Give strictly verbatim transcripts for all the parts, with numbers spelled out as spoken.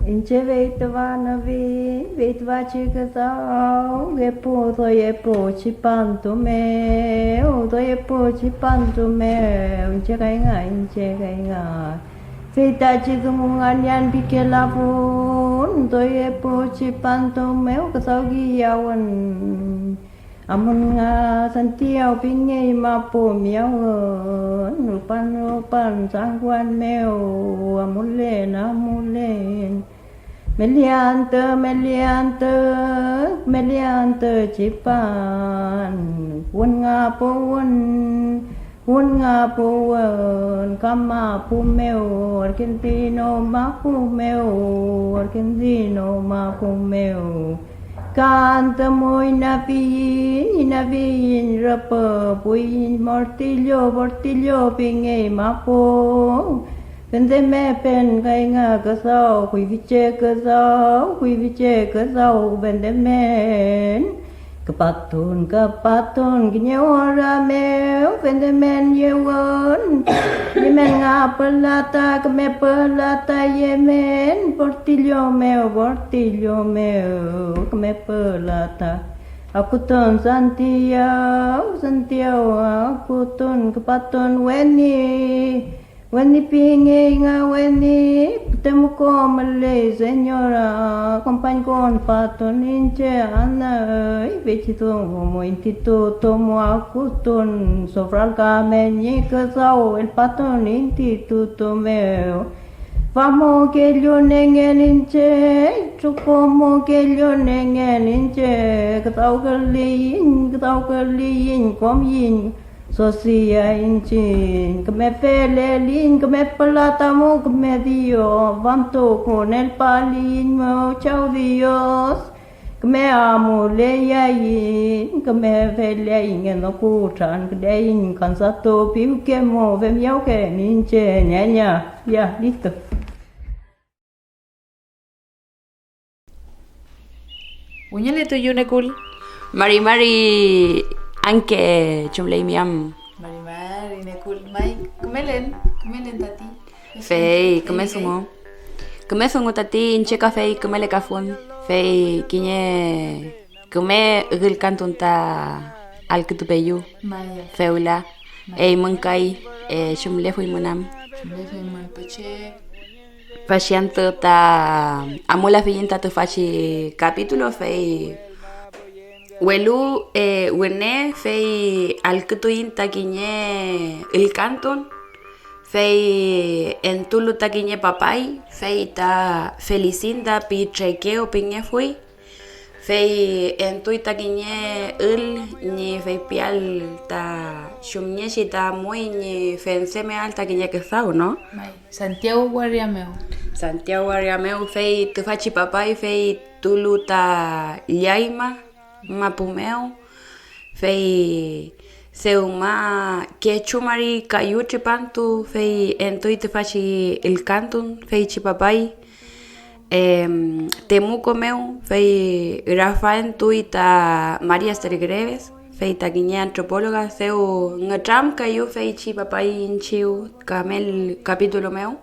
Iñche feytüfa nüfi, fey tüfachi küdaw, epu doy epu tripantu mew, doy epu tripantu mew, iñche kay nga, iñche kay nga. Fey tachi dungu nganyan pikelafun, doy epu tripantu mew küdaw kiyawün. Amun nga Santiaw pingey mapu miyawün, rupan rupan San Juan mew amulen, amulen. Meliantü, meliantü, meliantü tripan, wün nga puwün, wün nga puwün, ka mapu mew, Argentino mapu mew, Argentino mapu mew. Ka antü mu inafiyiñ, inafiyiñ rüpü, puwiyiñ Portillo, Portillo pingey mapu. Fente mew pen kay nga küdaw, kuyfiche küdaw, kuyfiche küdaw, fente men. Küpatun, küpatun kiñe ora mew, fente men yewün. Yemen nga pülata, küme pülata yemen, Portillo mew, Portillo mew, küme pülata. Akutun Santiaw, Santiaw, akutun, küpatun weni. Weni pingey nga weni, temuko müley, señora, kompañkon patun iñche anüy, feychi dungu mu instituto mu akutun, sofral ka meñi küdaw, elpatun instituto mew. Famukellunengen iñche, trupumukellunengen iñche, küdawküliyiñ, küdawküliyiñ, kom yiñ. Sosia iñchiñ, küme feleliñ, küme pülata mu, küme Dios, famtukunelpaliyiñ mew, Chaw Dios, küme amuleyaiñ, küme feleaiñ, ngenon kutranküleiñ, kansatu piwke mu, femyawken iñche ñaña. Ya, listo. Wiñoletuyu Nekul. Mari mari, Anke, chumleymi am. Mari mari, Nekul, may, kümelen, kümelen tati. Fey, küme dungu. Küme dungu tati, iñche ka fey kümelekafun. Fey kiñe küme ügülkantun ta allkütupeyu. May. Fewla, may. Eymün kay, eh, chumlefuymün am. Chumlefuymün pu che. Fachantü ta amulafiyiñ ta tüfachi capítulo, fey welu, eh, wüne, fey allkütuiñ ta kiñe ülkantun, fey entulu ta kiñe papay, fey ta Felicinda Pitrekeo pingefuy. Fey entuy ta kiñe ül ñi feypiael ta chumngechi ta amuy ñi fendemeael ta kiñe küdaw, ¿no? May, Santiago waria mew. Santiago waria mew, fey tüfachi papay, fey tulu ta Llaima mapu mew, fey dewma kechu mari kayu tripantu, fey entuy tüfachi ülkantun, feychi papay. Em, Temuco mew, fey Rafa entuy ta María Esther Greves, fey ta kiñe antropóloga, dew ngütramkayu feychi papay iñchiw kamel capítulo mew.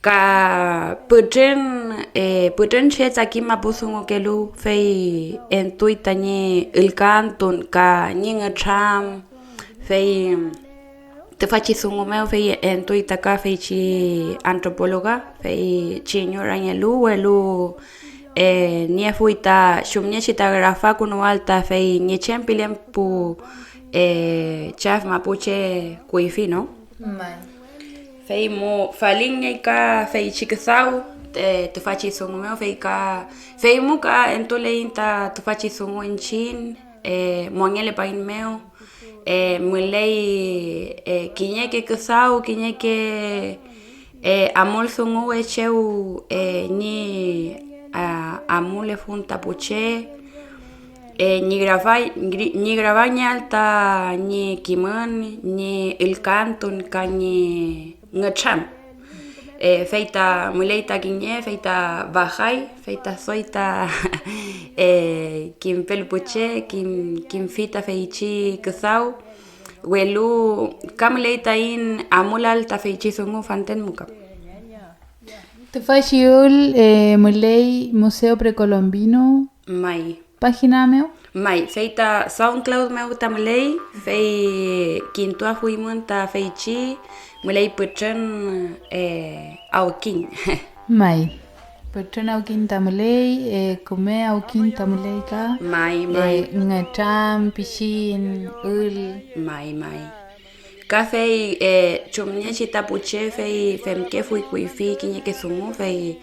Ka pütrün, eh, pütrün che ta kim mapu dungukelu, fey entuy tañi ülkantun ka ñi ngütram, fey tüfachi dungu mew fey entuy ta ka feychi antropóloga, feychi ñurangelu, welu, eh, niefuy ta chumngechi ta grafakünuael ta fey ñi chem pilen pu, eh, chaf mapuche kuyfi, ¿no? May. Fey mu falingey ka feychi küdaw, eh, tüfachi dungu mew, fey ka, fey mu ka entuleiñ ta tüfachi dungu iñchiñ, eh, mongelepaiñ mew, eh, müley, eh, kiñeke küdaw, kiñeke, eh, amul dunguwe chew, eh, ñi, ah, amulefun ta pu che, eh, ñi grafay-, ñi, ñi grafangeael ta ñi kimün, ñi ülkantun ka ñi ngütram. Eh, fey ta müley ta kiñe, fey ta bajay, fey ta doy ta, eh, kimpelu pu che, kim-, kimfi ta feychi küdaw, welu ka müley taiñ amulal ta feychi dungu fanten mu ka. Tüfachi ül, eh, müley Museo Precolombino. May. Página mew? May, fey ta SoundCloud mew ta müley, fey kintuafuymün ta feychi müley pütrün, eh, awkiñ. May, pütrün awkiñ ta müley, eh, küme awkiñ ta müley ka. May, may. Eh, ngütram, pichin, ül. May, may. Ka fey, eh, chumngechi ta pu che fey femkefuy kuyfi kiñeke dungu, fey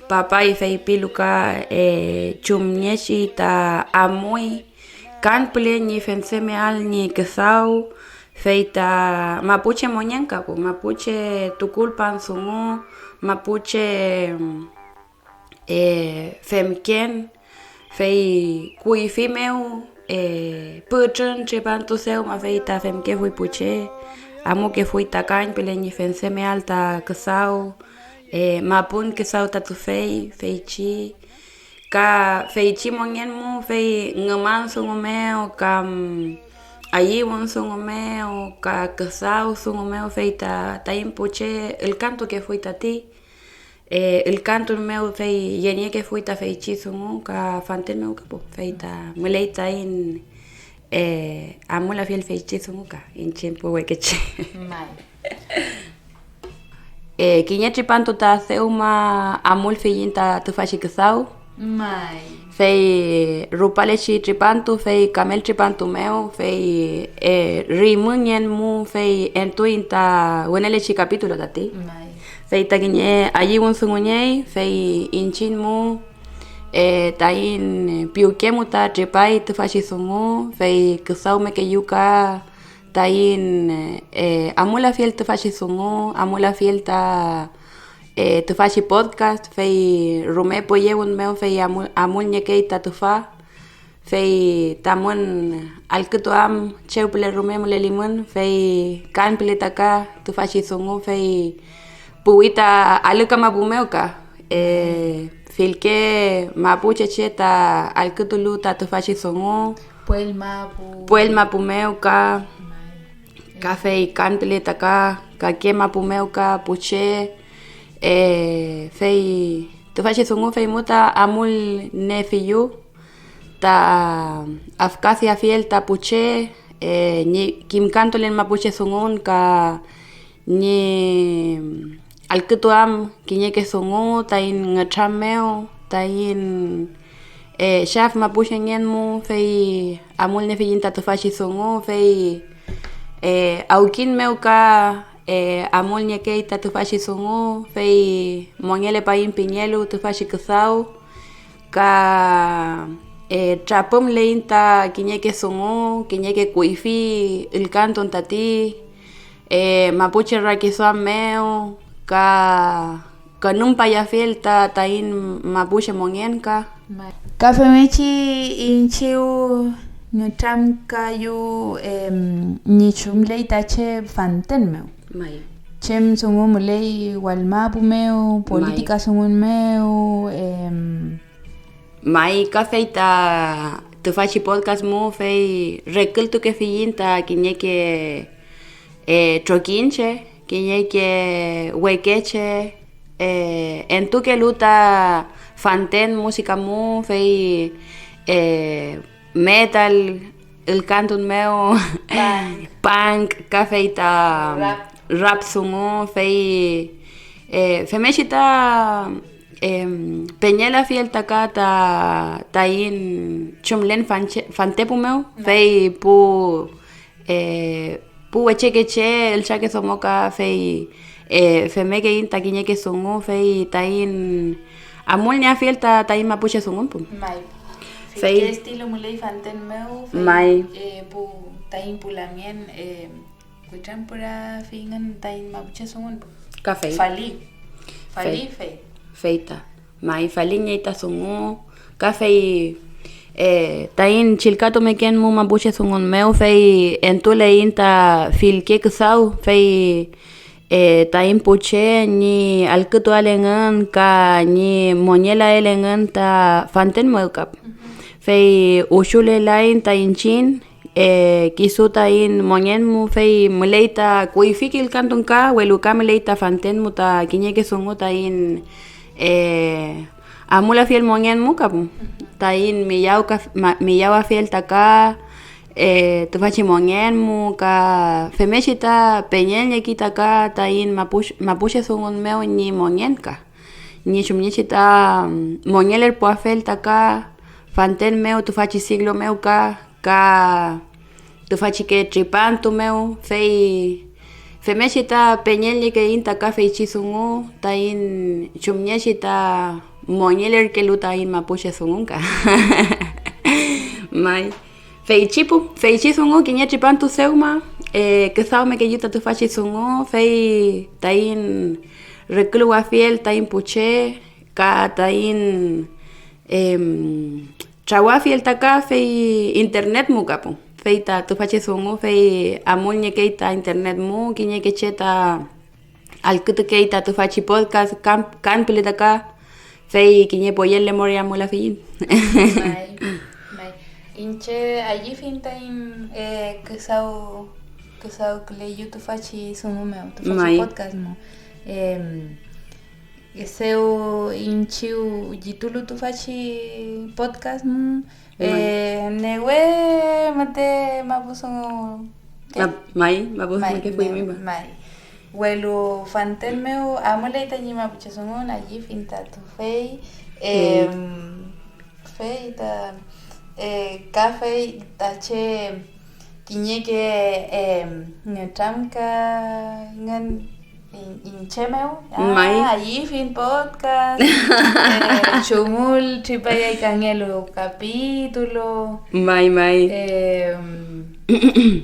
papay feypilu ka, eh, chumngechi ta amuy kan püle ñi fendemeael ñi küdaw, fey ta mapuche mongen ka pu, mapuche tukulpan dungu, mapuche, eh, femken, fey kuyfi mew, eh, pütrün tripantu dewma, fey ta femkefuy pu che, amukefuy ta kañpüle ñi fendemeael ta küdaw, eh, mapun küdaw ta tüfey, feychi, ka feychi mongen mu, fey ngüman dungu mew, kam ayüwün dungu mew, ka küdaw dungu mew, fey ta taiñ pu che ülkantukefuy tati. Eh, ülkantun mew fey yeniekefuy ta feychi dungu ka fanten mew ka pu, fey ta müley taiñ, eh, amulafiel feychi dungu ka iñchiñ pu wekeche. May. Eh, kiñe tripantu ta dewma amulfiyiñ ta tüfachi küdaw. May. Fey rupalechi tripantu, fey kamel tripantu mew, fey, eh, rimüngen mu, fey entuiñ ta wünelechi capítulo tati. May. Fey ta kiñe ayüwün dungungey, fey iñchiñ mu, eh, taiñ piwke mu ta tripay tüfachi dungu, fey küdawmekeyu ka taiñ, eh, amulafiel tüfachi dungu, amulafiel ta, eh, tüfachi podcast, fey rume poyewün mew, fey amu-, amulniekey ta tüfa, fey tamün allkütuam chew püle rume mülelimün, fey kan püle ta ka tüfachi dungu, fey puwi ta alü ka mapu mew ka, eh, fillke mapuche che ta allkütulu ta tüfachi dungu. Puel mapu. Puel mapu mew ka, may, ka fey kan püle ta ka, kake mapu mew ka pu che, eh, fey tüfachi dungu fey mu ta amulniefiyu ta afkadiafiel ta pu che, eh, ñi kimkantulen mapuche dungun ka ñi allkütuam kiñeke dungu taiñ ngütram mew, taiñ, eh, chaf mapuchengen mu, fey amulniefiyiñ ta tüfachi dungu, fey, eh, awkin mew ka, eh, amulniekey ta tüfachi dungu, fey mongelepaiñ pingelu tüfachi küdaw. Ka, eh, trapümleiñ ta kiñeke dungu, kiñeke kuyfi ülkantun tati, eh, mapuche rakiduam mew, ka künümpayafiel ta taiñ mapuche mongen ka. Ka femngechi iñchiw nütramkayu, em, ñi chumley ta che fanten mew. May. Chem dungu müley wall mapu mew, may, política dungun mew, em. May, ka fey ta tüfachi podcast mu, fey rekültukefiyiñ ta kiñeke, eh, trokiñche, kiñeke wekeche, eh, entukelu ta fanten música mu, fey, eh, metal ülkantun mew, punk, punk, ka fey ta rap, rap dungu, fey, eh, femngechi ta, em, peñelafiel ta ka ta taiñ chumlen fanche-, fantepu mew, fey pu, eh, pu wechekeche, elchake domo ka, fey, eh, femmekeiñ ta kiñeke dungu, fey taiñ amulnieafiel ta taiñ mapuche dungun pu. May. Fey, fey estilo müley fanten mew, fey, may, eh, pu, taiñ pu lamngen, eh, witrampürafiyngün taiñ mapuche dungun pu. Ka fey. Fali. Fali, fey, fey. Fey ta. May, fali ñi ta dungu, ka fey, eh, taiñ chillkatumeken mu mapuche dungun mew, fey entuleiñ ta fillke küdaw, fey, eh, taiñ pu che ñi allkütuael engün ka ñi mongelael engün ta fanten mew ka. Fey usulelaiñ ta iñchiñ, eh, kisu taiñ mongen mu, fey müley ta kuyfi killkantun ka, welu ka müley ta fanten mu ta kiñeke dungu taiñ, eh, amulafiel mongen mu ka pu, taiñ miyawka-, ma-, miyawafiel ta ka, eh, tüfachi mongen mu ka femngechi ta peñelngeki ta ka taiñ mapuch-, mapuche dungun mew ñi mongen ka, ñi chumngechi ta, mm, mongelerpuafel ta ka fanten mew tüfachi siglo mew ka, ka tüfachike tripantu mew, fey femngechi ta peñelngekeiñ ta ka feychi dungu taiñ chumngechi ta mongelerkelu taiñ mapuche dungun ka. May. Feychi pu, feychi dungu kiñe tripantu dewma, eh, küdawmekeyu ta tüfachi dungu, fey taiñ reküluwafiel taiñ pu che ka taiñ, em, trawafiel ta ka fey internet mu ka pu. Fey ta tüfachi dungu, fey amulniekey ta internet mu kiñeke che ta allkütukey ta tüfachi podcast, kan, kan püle ta ka, fey kiñe poyen lemoria amulafiyiñ. May, may. Iñche ayüfiñ taiñ, eh, küdaw-, küdawküleyu tüfachi dungu mew, tüfachi May. Podcast mu. Em, Dew iñchiw llitulu tüfachi podcast, mm, May. Eh, newe müte mapu dungu, ¿qué? Ma-, may, mapu dungu May, que fui newe, misma. May. Welu fanten mew amuley tañi mapuche dungun, ayüfiñ ta tüfey, Fey. Em, Fey ta, eh, ka fey ta che kiñeke, em, ngütramkangün iñ-, iñche mew. Ah, May. Ayüfiñ podcast, eh, chumül tripayay kangelu capítulo. May, may. Em,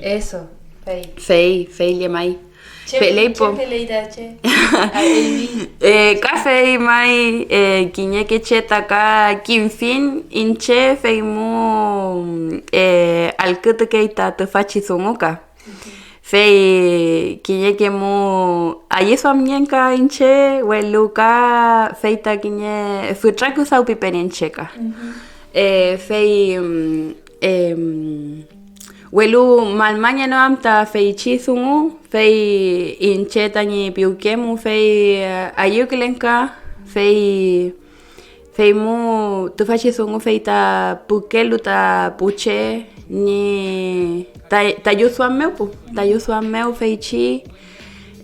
eso, fey. Fey, fey llemay. Che, Feley che po. Feley ta che. A, eymi. Eh, ka fey may, eh, kiñeke che ta ka kimfiñ iñche, fey mu, eh, allkütukey ta tüfachi dungu ka. Fey kiñeke mu ayüduamngen ka iñche, welu ka fey ta kiñe fütra küdawpipen iñche ka. Eh, fey, mm, em, Welu mallmañeno am ta feychi dungu, fey iñche tañi piwke mu, fey ayüwkülen ka, fey, fey mu tüfachi dungu fey ta pükelu ta pu che ñi ta, tayu duam mew pu, tayu duam mew feychi,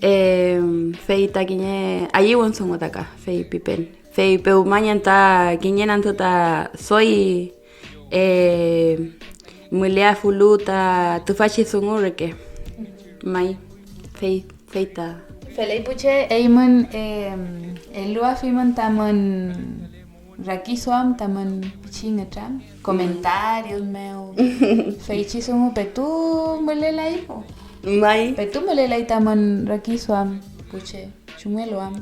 em, fey ta kiñe ayüwün dungu ta ka, fey pipen. Fey pewmañen ta kiñe antü ta doy, eh, müleafulu ta tüfachi dungu reke. May, fey, fey ta. Feley pu che, eymün, em, eluafimün tamün rakiduam, tamün pichi ngütram, comentarios mew. Feychi dungu petu mülelay po. May. Petu mülelay tamün rakiduam pu che. Chumngelu am.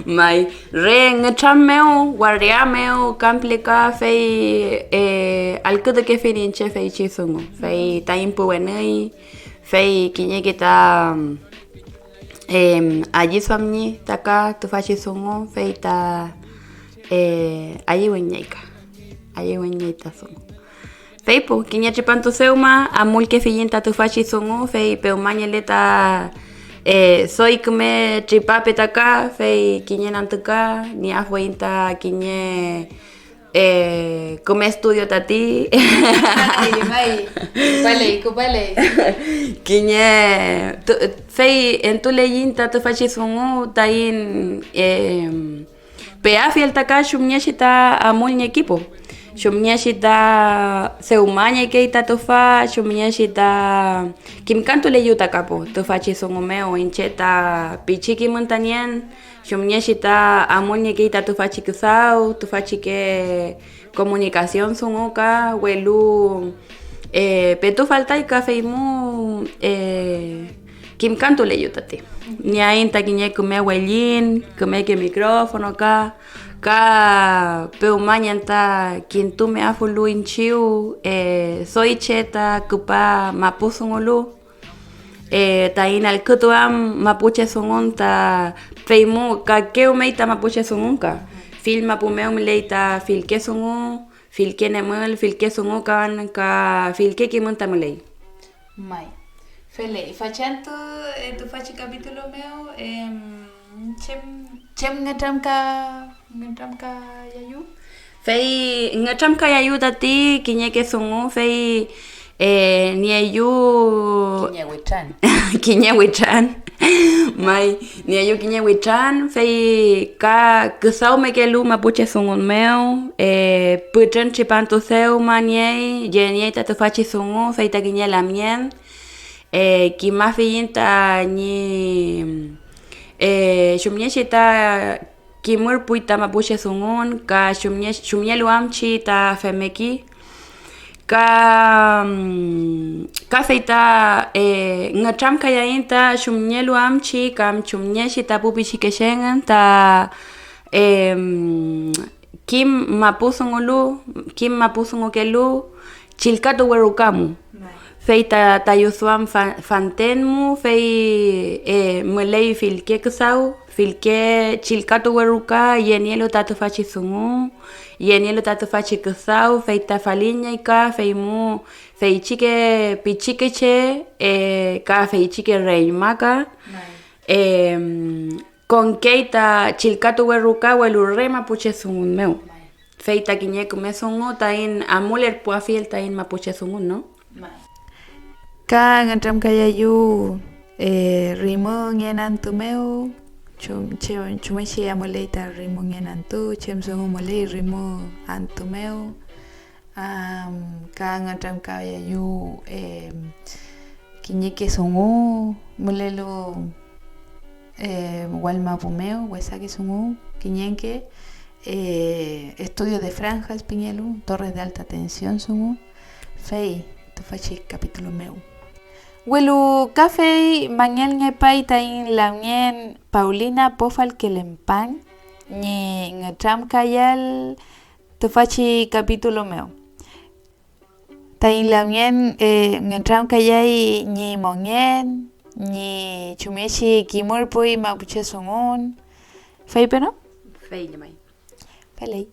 May, re ngütram mew, waria mew, kam püle ka, fey, eh, allkütukefiñ iñche feychi dungu. Fey taiñ pu wenüy, fey kiñeke ta, em, ayüduam ñi ta ka tüfachi dungu, fey ta, eh, ayüwün ñi ka, ayüwün ñi ta dungu. Fey pu, kiñe tripantu dewma amulkefiyiñ ta tüfachi dungu, fey pewmangele ta, eh, doy küme tripape ta ka, fey kiñe antü ka nieafuiñ ta kiñe, eh, küme estudio tati. May, may, küpaley, küpaley. Kiñe, tu-, fey entuleiñ ta tüfachi dungu taiñ, em, peafiel ta ka chumngechi ta amulniekefu, chumngechi ta dewmangekey ta tüfa, chumngechi ta kimkantuleyu ta kapu tüfachi dungu mew iñche ta pichi kimün ta nien, chumngechi ta amulniekey ta tüfachi küdaw, tüfachike comunicación dungu ka, welu, eh, petu faltay ka feymu, eh, kimkantuleyu tati. Nieaiñ ta kiñe küme wellin, kümeke micrófono ka, ka pewmañen ta kintumeafulu iñchiw, eh, doy che ta küpa mapu dungulu. Eh, taiñ allkütuam mapuche dungun ta feymu kakewmey ta mapuche dungun ka. Fill mapu mew müley ta fillke dungu, fillke nemül, fillke dungu kan ka fillke kimün ta müley. May. Feley, fachantü, eh, tüfachi capítulo mew, em, Chem, chem ngütramka, ngütramkayayu? Fey ngütramkayayu tati kiñeke dungu, fey, eh, nieyu kiñe witran. Kiñe witran. May, nieyu kiñe witran, fey ka küdawmekelu mapuche dungun mew, eh, pütrün tripantu dewma niey, yeniey ta tüfachi dungu, fey ta kiñe lamngen. Eh, kimafiyiñ tañi, eh, chumngechi ta kimürpuy ta mapuche dungun, ka chumnge-, chumngelu am chi ta femeki, ka, mm, ka fey ta, eh, ngütramkayaiñ ta chumngelu am chi kam chumngechi ta pu pichikeche engün ta, em, kim mapu dungulu, kim mapu dungukelu, chillkatuwe ruka mu. May. Fey ta, tayu duam fa-, fanten mu, fey, eh, müley fillke küdaw, fillke chillkatuwe ruka yenielu ta tüfachi dungu, yenielu ta tüfachi küdaw, fey ta falingey ka, fey mu, feychike pichikeche, eh, ka feychike reñma ka. May. Em, konkey ta chillkatuwe ruka, welu re mapuche dungun mew. May. Fey ta kiñe küme dungu taiñ amulerpuafiel taiñ mapuche dungun, ¿no? May. Ka ngütramkayayu, eh, rimü ngen antü mew, chum-, chem-, chumngechi amuley ta rimü ngen antü, chem dungu müley rimü antü mew. Am, ka ngütramkayayu, em, kiñeke dungu mülelu, em, wall mapu mew, wesake dungu, kiñeke, eh, estudio de franjas pingelu, torres de alta tensión dungu, fey tüfachi capítulo mew. Welu ka fey mangelngepay taiñ lamngen Paulina Pofal Kelempan ñi ngütramkayal tüfachi capítulo mew. Taiñ lamngen, eh, ngütramkayay ñi mongen, ñi chumngechi kimürpuy mapuche dungun. Fey peno? Fey llemay. Feley.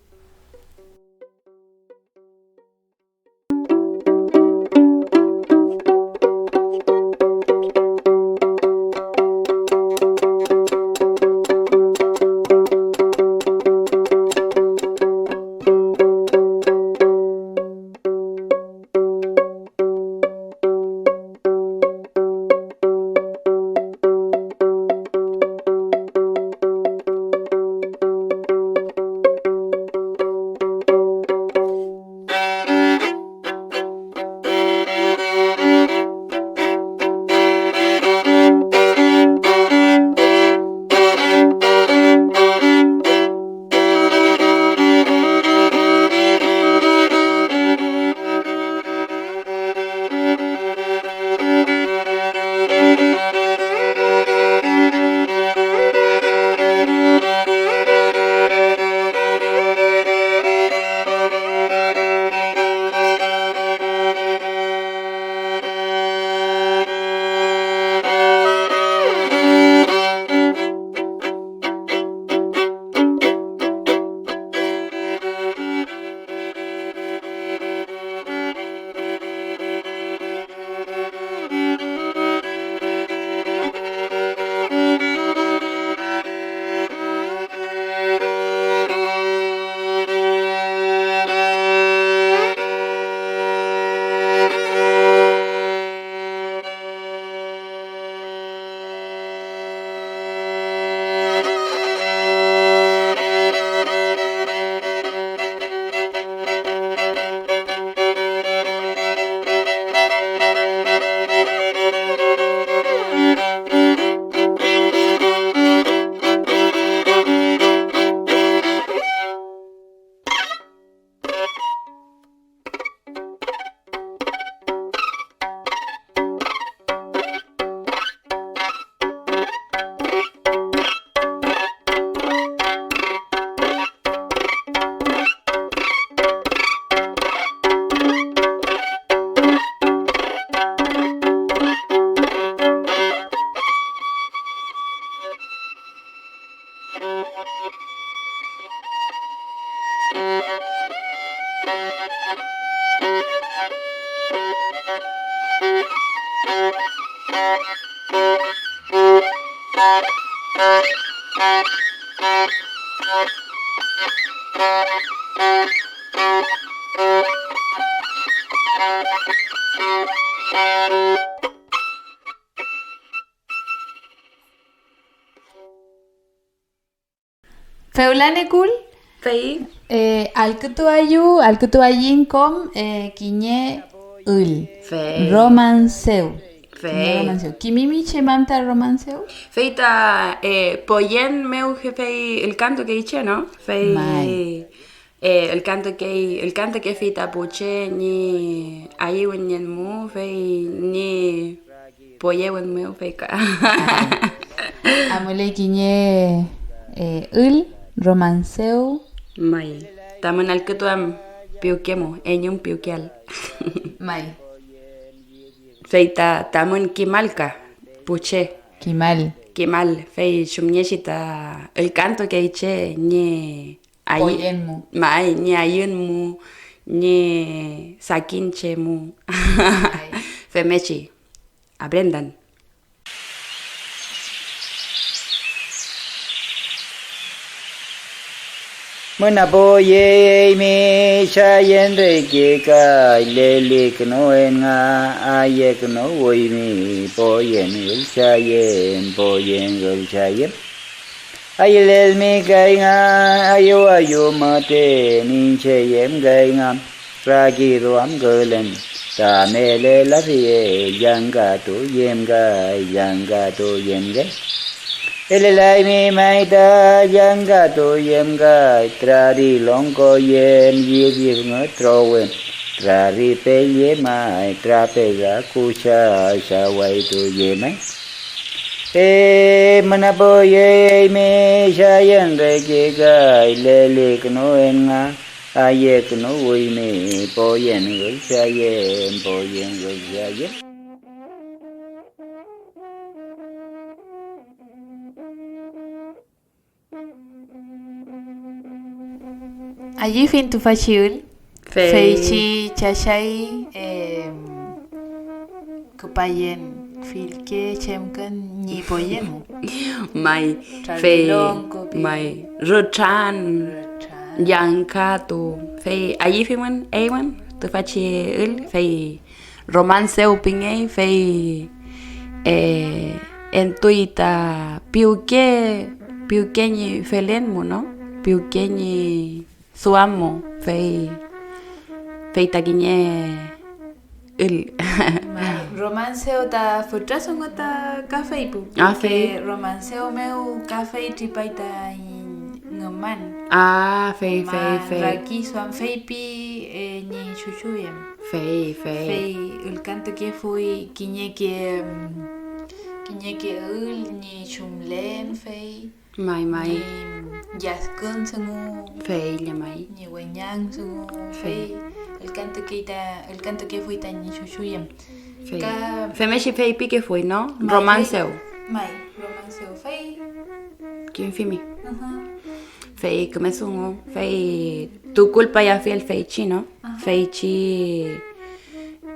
Fewla Nekul, fey, eh, allkütuayu, allkütuayiñ kom, eh, kiñe ül. Fey. Romancew. Fey. Kiñe romancew. ¿Kimimi chem am ta romancew? Fey ta, eh, poyen mew fey ülkantukey che, ¿no? Fey. May. Eh, ülkantukey, ülkantukefi ta pu che ñi ayüwünngen mu, fey ñi poyewün mew, fey ka. Amuley kiñe, eh, ül, romancew. May, tamün allkütuam piwke mu, eñum piwkeael. May. Fey ta tamün kimal ka, pu che. Kimal. Kimal, fey chumngechi ta ülkantukey che ñi Ay-, poyen mu. May, ñi ayün mu, ñi sakinche mu. Ay. Femngechi, aprendan. Müna poyeymi chayen reke kay lelikünuen nga ayekünuwuymi poyen üllchayen, poyen üllchayen. Ayülelmi kay nga ayu ayu müten iñche yem kay nga rakiduamkülen ta melelafiel llangkatuyem kay, llangkatuyem kay. Elelaymi may ta llangkatuyem kay trari longko yem, yif yif ngütrowe, trari pelle may, trapega kucha, shawaytuye may. Emün apoyeymi chayen reke kay lelikünuen nga ayekünuwuymi poyen üllchayen, poyen üllchayen. Ayüfiñ tüfachi ül, fey, feychi chachay, em, küpayen fillke chemkün ñi poyemu. May, fey, trari longko pi, may, rütran, rütran, llangkatu, fey ayüfimün eymün tüfachi ül, fey romancew pingey, fey, eh, entuy ta piwke, piwke ñi felen mu, ¿no? Piwke ñi duam mu, fey, fey ta kiñe ül. May, romancew ta fütra dungu ta kafey pu, ah, porque fey, romancew mew kafey tripay ta ngüman. Ah, fey, fey, ngüman, fey. Rakiduam feypi, eh, ñi chuchuyem. Fey, fey. Fey ülkantukefuy kiñeke, mm, kiñeke ül ñi chumlen, fey. May, may. Ñi lladkün dungu. Fey, llemay. Ñi weñang dungu. Fey. Fey ülkantukey ta, ülkantukefuy tañi chuchuyem. Fey. Ka femngechi feypikefuy, ¿no? May, romancew. Fey, may, romancew. Fey. Kimfimi. Aha. Fey küme dungu, fey tukulpayafiel feychi, ¿no? Ajá. Feychi,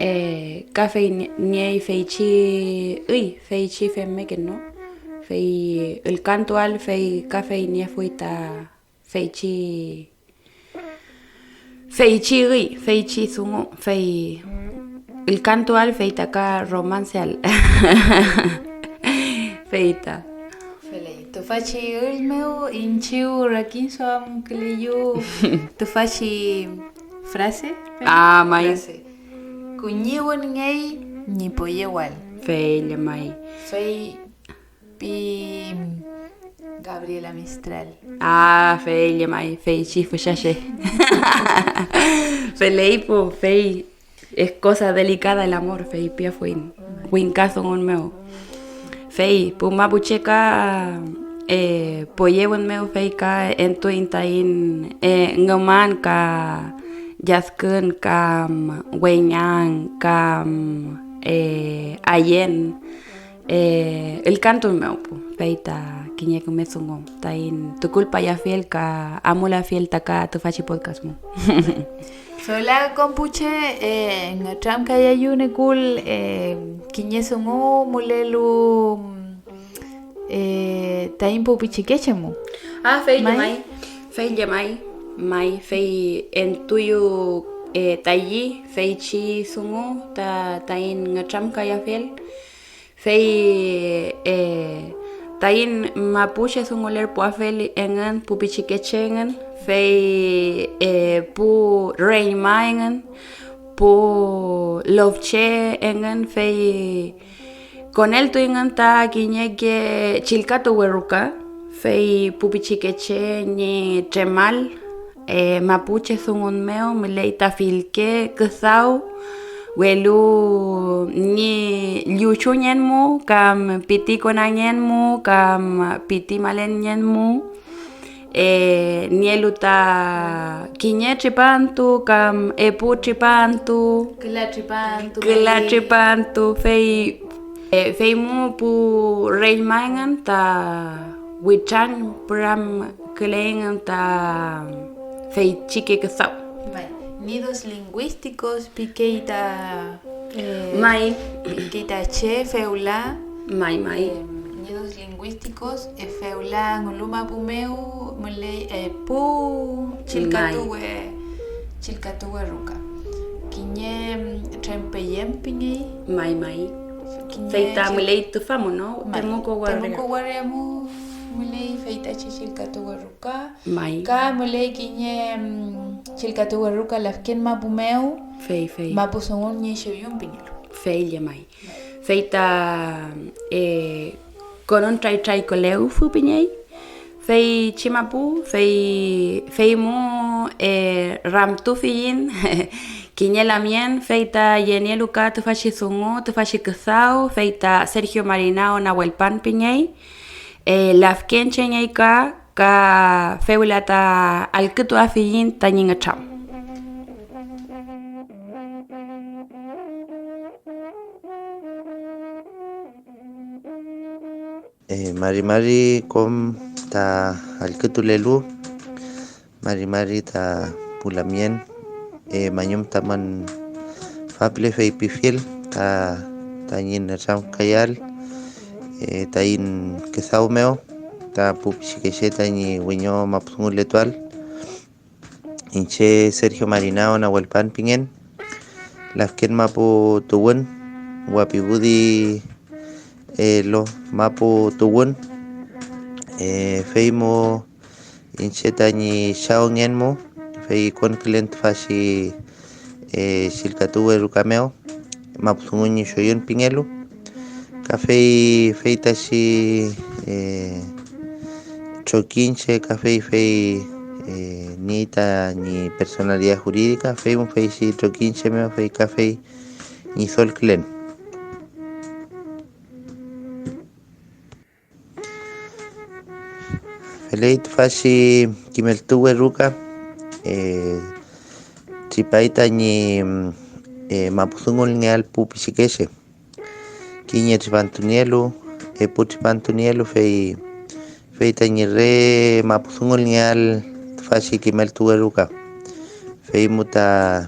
eh, ka fey ni-, niey feychi üy, feychi femmeken, ¿no? Fey ülkantual, fey ka fey niefuy ta feychi, feychi üy, feychi dungu, fey ülkantual, fey ta ka romanceal. Fey ta. Feley. Tüfachi üy mew iñchiw rakiduamküleyu tüfachi frase. Ah, may. Frase. Kuñiwünngey ñi poyewal. Fey llemay. Fey pi Gabriela Mistral. Ah, fey llemay, feychi füchache. Feley pu, fey. Es cosa delicada el amor, fey piafuiñ wingkadungun mew. Fey pu mapuche ka, eh, poyewün mew, fey ka entuiñ taiñ, eh, ngüman ka lladkün kam weñang kam, eh, ayen. Eh, ülkantun mew pu, fey ta kiñe küme dungu taiñ tukulpayafiel ka amulafiel ta ka tüfachi podcast mu. Fewla kom pu che, eh, ngütramkayayu Nekul, eh, kiñe dungu mülelu, eh, taiñ pu pichikeche mu. Ah, fey llemay. Fey llemay, may, fey entuyu, eh, tayi feychi dungu ta taiñ ngütramkayafiel, fey, eh, taiñ mapuche dungulerpuafel engün pu pichikeche engün, fey, eh, pu reñma engün, pu lofche engün, fey koneltuyngün ta kiñeke chillkatuwe ruka, fey pu pichikeche ñi tremal, eh, mapuche dungun mew müley ta fillke küdaw, welu ñi lluchungen mu, kam piti konangen mu, kam piti malenngen mu, eh, nielu ta kiñe tripantu kam epu tripantu, küla tripantu, küla tripantu, fey, eh, fey mu pu reñma engün ta witran püramküleyngün ta feychike küdaw. May. Nidos lingüísticos pikey ta, eh, may, pikey ta che fewla. May, may. Em, nidos lingüísticos, eh, fewla ngulu mapu mew müley, eh, pu chillkatuwe, chillkatuwe ruka. Kiñe, em, trempeyem pingey. May, may. Kiñe fey ta che-, müley tüfa mu, ¿no? May. Temuco waria. Temuco waria mu müley feytachi chillkatuwe ruka. May. Ka müley kiñe, mm, chillkatuwe ruka lafken mapu mew, fey, fey, mapu dungun ñi Xoyun pingelu. Fey llemay. Fey ta, eh, Konontraytray Kolewfu pingey, feychi mapu, fey, fey mu, eh, ramtufiyiñ kiñe lamngen, fey ta yenielu ka tüfachi dungu, tüfachi küdaw, fey ta Sergio Marinao Nahuel Pan pingey, eh, lafkenchengey ka, ka fewla ta allkütuafiyiñ tañi ngütram. Eh, mari mari kom ta allkütulelu, mari mari ta pu lamngen, eh, mañum tamün faple feypifiel ta, tañi nütramkayael, eh, taiñ küdaw mew ta pu pichikeche tañi wiñomapudunguletuael. Iñche Sergio Marinao Nahuel Pan pingen, lafken mapu tuwün, Wapibudi, eh, lo mapu tuwün, eh, fey mo iñche tañi chawngen mu, fey konkülen tüfachi, eh, chillkatuwe ruka mew, Mapudungun ñi Xoyun pingelu, ka fey, feytachi, eh, trokiñche, ka fey, fey, eh, niey tañi personalidad jurídica, fey mu feychi trokiñche mew, fey ka fey ñidolkülen. Feley tüfachi kimeltuwe ruka, eh, tripay tañi, eh, mapudungulngeael pu pichikeche. Kiñe tripantu nielu, epu tripantu nielu, fey, fey tañi re mapudungulngeael tüfachi kimeltuwe ruka. Fey mu ta,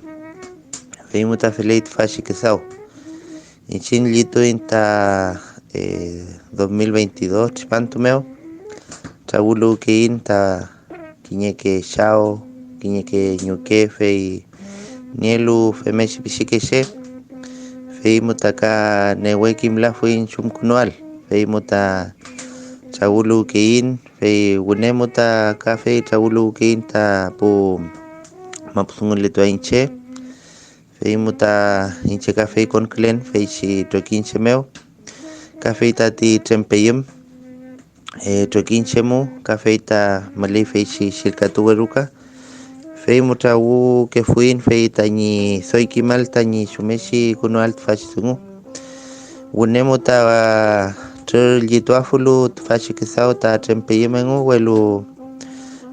fey mu ta feley tüfachi küdaw. Iñchiñ llituiñ ta, eh, dos mil veintidós tripantu mew, trawüluwkeiñ ta kiñeke chaw, kiñeke ñuke, fey nielu femngechi pichikeche, fey mu ta ka newe kimlafuiñ chumkünuael, fey mu ta trawüluwkeiñ, fey wüne mu ta ka fey trawüluwkeiñ ta pu mapudunguletuaiñ che. Fey mu ta iñche ka fey konkülen feychi trokiñche mew, ka fey tati trempeyüm, eh, trokiñche mu, ka fey ta müley feychi chillkatuwe ruka. Fey mu trawükefuiñ fey tañi doy kimal tañi chumngechi künuael tüfachi dungu. Wüne mu ta trürüllituafulu tüfachi küdaw ta trempeyüm engu, welu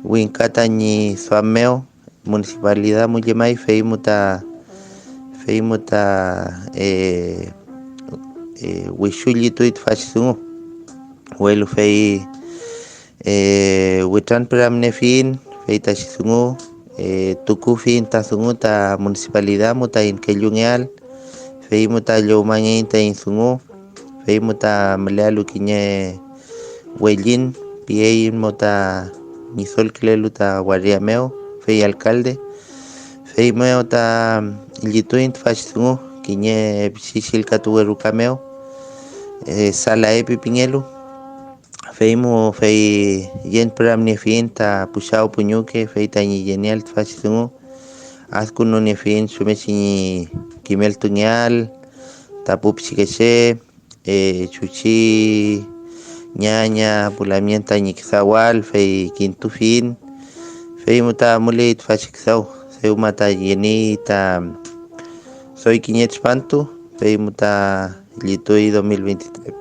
wingka tañi duam mew, municipalidad mu llemay, fey mu ta, fey mu ta, eh, eh, wichullituy tüfachi dungu. Welu fey, eh, witranpüramniefiyiñ feytachi dungu, eh, tukufiyiñ ta dungu ta municipalidad mu taiñ kellungeael, fey mu ta llowmangeiñ taiñ dungu, fey mu ta mülealu kiñe wellin, pieiñ mu ta ñidolkülelu ta waria mew, fey alkalde. Feymew ta llituiñ tüfachi dungu kiñe pichi chillkatuwe ruka mew, eh, Sala Epi pingelu. Feymu fey yenpüramniefiyiñ ta pu chaw pu ñuke fey tañi yenieael tüfachi dungu. Adkünuniefiyiñ chumngechi ñi kimeltungeael ta pu pichikeche, eh, chuchi, ñaña, pu lamngen tañi küdawal, fey kintufiyiñ. Feymu ta amuley tüfachi küdaw, dewma ta yeniey ta doy kiñe tripantu, feymu ta llituy dos mil veintitrés,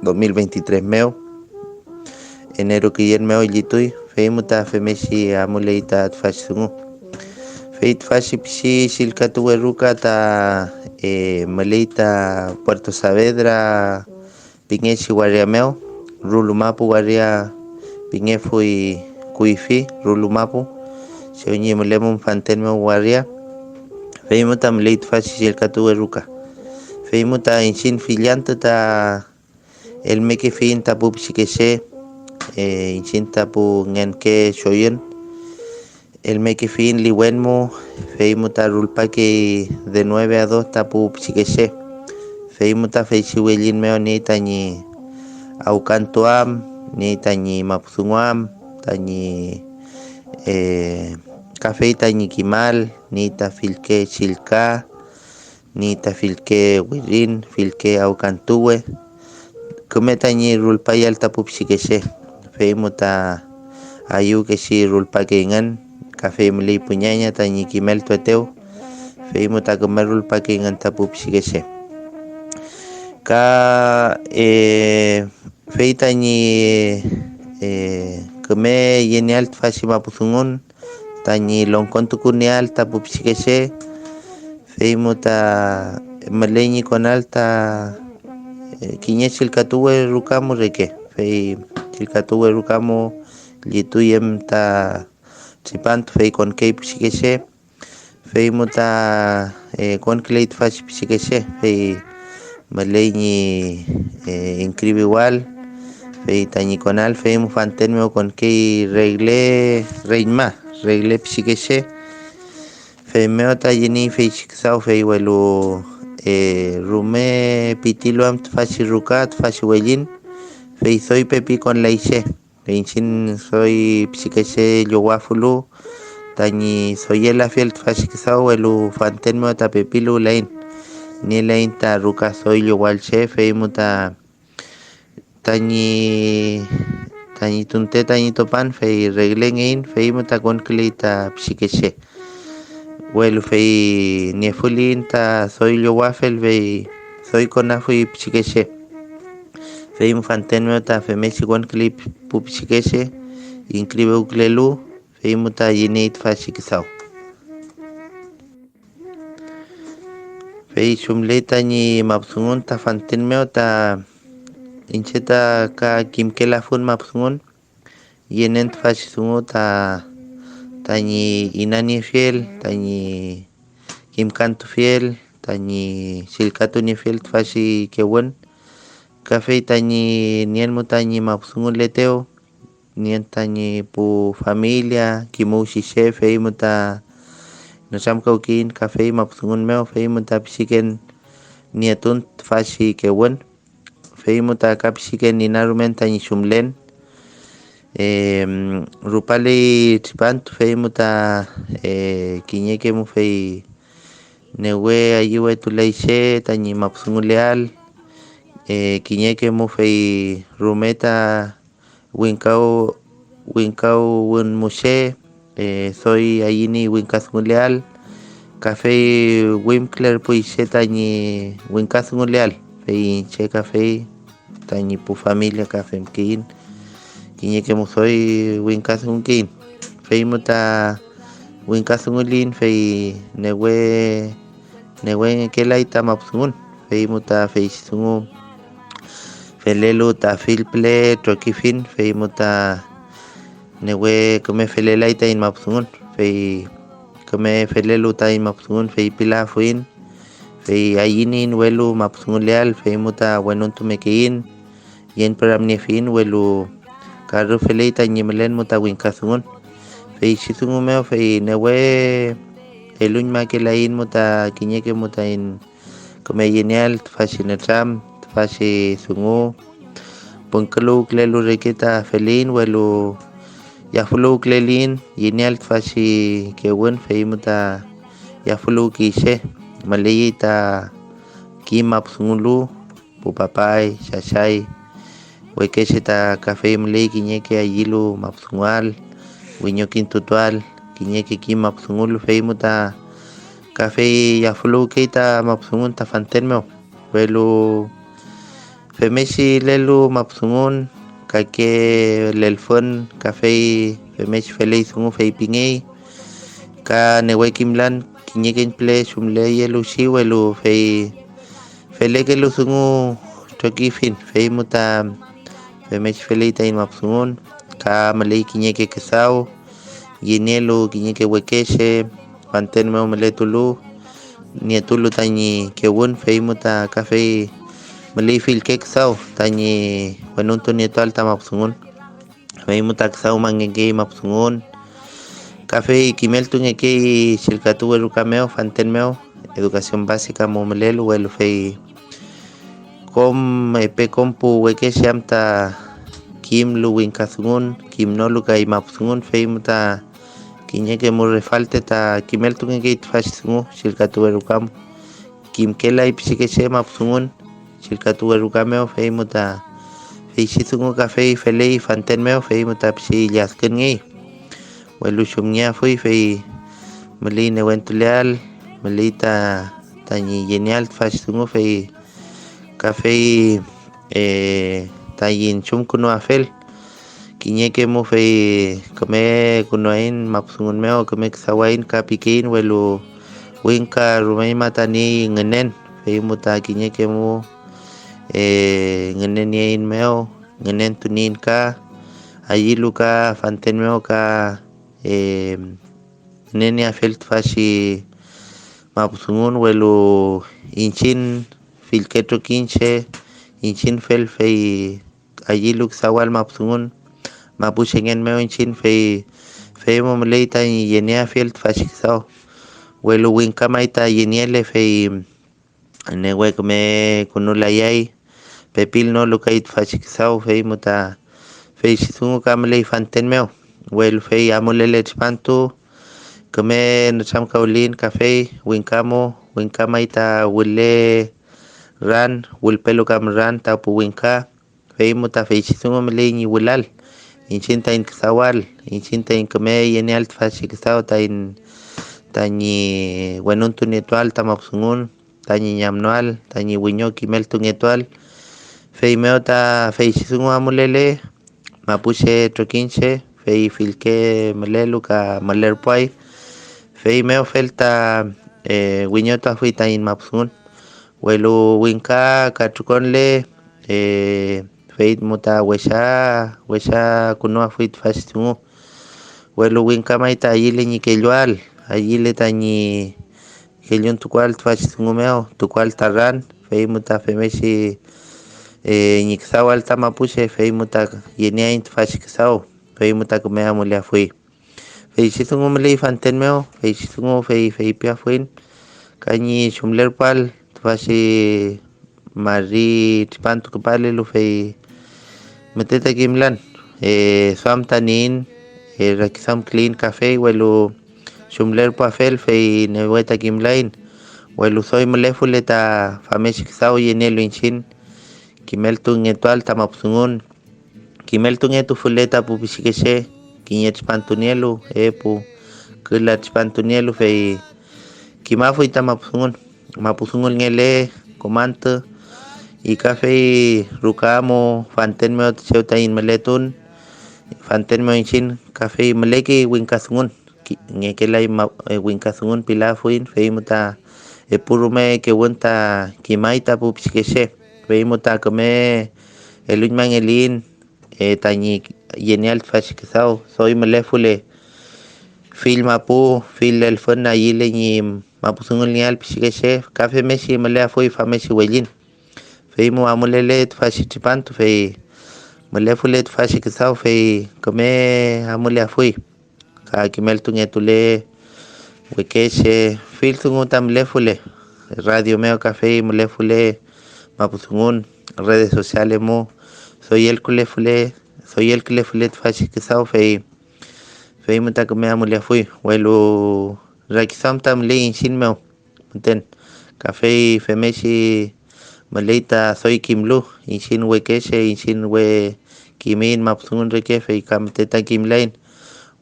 dos mil veintitrés mew, enero küyen mew llituy, feymu ta femngechi amuley ta tüfachi dungu. Fey tüfachi pichi chillkatuwe ruka ta, eh, müley ta Puerto Saavedra pingechi waria mew, Rulumapu waria pingefuy kuyfi, Rulumapu, chew ñi mülemum fanten mew waria. Feymu ta müley tüfachi chillkatuwe ruka. Feymu ta iñchiñ fill antü ta elmekefiyiñ ta pu pichikeche, eh, iñchiñ ta pu ngenke choyün. Elmekefiyiñ liwen mu, feymu ta rulpakey de nueve a dos ta pu pichikeche. Feymu ta feychi wellin mew niey tañi awkantuam, niey tañi mapudunguam, tañi, eh, kafey tañi kimal, niey ta fillke chillka, niey ta fillke wirin, fillke awkantuwe. Küme tañi rulpayael ta pu pichikeche, feymu ta ayüwkechi rulpakeyngün, ka fey müley pu ñaña tañi kimeltuetew, feymu ta küme rulpakeyngün ta pu pichikeche. Ka, eh, fey tañi, eh, küme yenieael tüfachi mapudungun, tañi longkontukunieael ta pu pichikeche, feymu ta müley ñi konal ta, eh, kiñe chillkatuwe ruka mu reke, fey chillkatuwe ruka mu llituy em ta tripantu, fey konkey pichikeche, feymu ta, eh, konküley tüfachi pichikeche, fey müley ñi, eh, inscribiwal, fey tañi konal, feymu fanten mew konkey regle reñma, regle pichikeche. Feymew ta yeniey feychi küdaw, fey welu, eh, rume pitilu am tüfachi ruka, tüfachi wellin, fey doy pepi konlay che. Iñchiñ doy pichikeche llowafulu tañi doyelafiel tüfachi küdaw, welu fanten mew ta pepiluwlayiñ. Nielaiñ ta ruka doy llowal che, feymu ta tañi, tañi tunte tañi topan, fey reglengeiñ, feymu ta konküley ta pichikeche. Welu fey niefuliyiñ ta doy llowafel, fey doy konafuy pichikeche. Feymu fanten mew ta femngechi konküley pu pichikeche inscribiwkülelu, feymu ta yeniey tüfachi küdaw. Fey chumley tañi mapudungun ta fanten mew ta iñche ta ka kimkelafun mapudungun, yenen tüfachi dungu ta tañi inaniefiel, tañi kimkantufiel, tañi chillkatuniefiel tüfachi kewün, ka fey tañi nien mu tañi mapudunguletew, nien tañi pu familia, kimuwchi che, fey mu ta nütramkawkeiñ kafey mapudungun mew, fey mu ta pichiken nietun tüfachi kewün. Fey mu ta ka pichiken inarumen tañi chumlen. Em, rupaley tripantu, fey mu ta, eh, kiñeke mu fey newe ayüwetulay che tañi mapudunguleael. Eh, kiñeke mu fey rume ta wingkaw-, wingkawün mu che, eh, doy ayüniey wingkadunguleael, ka fey wimkülerpuy che tañi wingkadunguleael, fey iñche ka fey tañi pu familia ka femkeiñ kiñeke mu doy wingkadungukeiñ, fey mu ta wingkadunguliyiñ, fey newe newengekelay ta mapudungun, fey mu ta feychi dungu felelu ta fill püle trokifiñ, fey mu ta newe küme felelay taiñ mapudungun, fey küme felelu taiñ mapudungun feypilafuiñ, fey ayüniyiñ welu mapudunguleael, fey mu ta wenuntumekeiñ, yenpüramniefiyiñ, welu ka rüf feley tañi mülen mu ta wingkadungun. Feychi dungu mew fey newe eluñmakelaiñ mu ta kiñeke mu taiñ küme yenieael tüfachi nütram, tüfachi dungu. Pünküluwkülelu reke ta feliyiñ, welu yafüluwküleliyiñ yenieael tüfachi kewün, fey mu ta yafüluwkey che. Müleyey ta kim mapudungulu, pu papay, chachay, wekeche ta kafey müley kiñeke ayülu mapudunguael, wiñokintutuael kiñeke kim mapudungulu, fey mu ta kafey yafüluwkey ta mapudungun ta fanten mew, welu femngechi lelu mapudungun kake lelfün, kafey femngechi feley dungu feypingey, ka newe kimlan kiñekeñ püle chumleyeluchi, welu fey felekelu dungu trokifiñ, fey mu ta femngechi feley taiñ mapudungun, ka müley kiñeke küdaw, yenielu kiñeke wekeche, fanten mew mületulu, nietulu tañi kewün, fey mu ta kafey müley fillke küdaw tañi wenuntunietuael ta mapudungun. Fey mu ta küdawmangekey mapudungun, kafey kimeltungekey chillkatuwe ruka mew, fanten mew, educación básica mu mülelu, welu fey kom epe kom pu wekeche am ta kimlu wingkadungun, kimnolu kay mapudungun, fey mu ta kiñeke mu refalte ta kimeltungekey tüfachi dungu chillkatuwe ruka mu. Kimkelay pichikeche mapudungun chillkatuwe ruka mew, fey mu ta feychi dungu kafey feley fanten mew, fey mu ta pichi lladkünngey. Welu chumngeafuy, fey müley newentuleael, müley ta tañi yenieael tüfachi dungu, fey kafey, eh, taiñ chumkünuafel. Kiñeke mu fey küme künuaiñ mapudungun mew, küme küdawaiñ ka pikeiñ, welu wingka rumeñma ta niey ngünen, fey mu ta kiñeke mu, eh, ngünenieiñ mew, ngünentunieiñ ka, ayülu ka fanten mew ka, eh, ngünenieafel tüfachi mapudungun, welu iñchiñ fillke trokiñche, iñchiñ felfey ayülu küdawal mapudungun mapuchengen mew iñchiñ, fey fey mu müley tañi yenieafiel tüfachi küdaw, welu wingka may ta yeniele, fey newe küme künulayay, pepilnolu kay tüfachi küdaw, fey mu ta feychi dungu ka müley fanten mew, welu fey amulele tripantu, küme nütramkawliyiñ kafey, wingka mu, wingka may ta wüle ran, wülpelu kam ran ta pu wingka, fey mu ta feychi dungu müley ñi wülal, iñchiñ taiñ küdawal, iñchiñ taiñ küme yenieael tüfachi küdaw taiñ, tañi wenuntunietuael ta mapudungun, tañi ñamnoael, tañi wiño kimeltungetuael. Feymew ta feychi dungu amulele mapuche trokiñche, fey fillke mülelu ka mülerpuay. Feymew fel ta, eh, wiñotuafuy taiñ mapudungun, welu wingka katrükonle, eh, fey mu ta wesa, wesa künuafuy tüfachi dungu, welu wingka may ta ayüle ñi kelluael, ayüle tañi kelluntukuael tüfachi dungu mew, tukuael ta ran, fey mu ta femngechi, eh, ñi küdawal ta mapuche, fey mu ta yenieaiñ tüfachi küdaw, fey mu ta küme amuleafuy. Feychi dungu müley fanten mew, feychi dungu fey feypiafuiñ ka ñi chumlerpuael tüfachi mari tripantu küpalelu, fey müte ta kimlan, eh, duam ta nieiñ, eh, rakiduamküleiñ kafey, welu chumlerpuafel, fey newe ta kimlaiñ, welu doy mülefule ta famngechi küdaw yenielu iñchiñ, kimeltungetuael ta mapudungun, kimeltungetufule ta pu pichikeche kiñe tripantu nielu, epu küla tripantu nielu, fey kimafuy ta mapudungun, mapudungulngele kom antü, ikafey ruka amu fanten mew chew taiñ mületun, fanten mew iñchiñ, kafey mülekey wingkadungun, ki-, ngekelay ma-, eh, wingkadungun pilafuiñ, fey mu ta epu rume kewün ta kimay ta pu pichikeche, fey mu ta küme eluñmangeliyiñ, eh, tañi yenieael tüfachi küdaw, doy mülefule fill mapu, fill lelfün ayüle ñi mapudungulngeael pichikeche, ka femngechi müleafuy famngechi wellin. Fey mu amulele tüfachi tripantu, fey mülefule tüfachi küdaw, fey küme amuleafuy. Ka kimeltungetule wekeche fill dungu ta mülefule, radio mew ka fey mülefule mapudungun, redes sociales mu, doy elkülefule, doy elkülefule tüfachi küdaw, fey, fey mu ta küme amuleafuy, welu rakiduam ta müley iñchiñ mew müten. Ka fey femngechi müley ta doy kimlu, iñchiñ wekeche, iñchiñ we kimiyiñ mapudungun reke, fey ka müte ta kimlaiñ,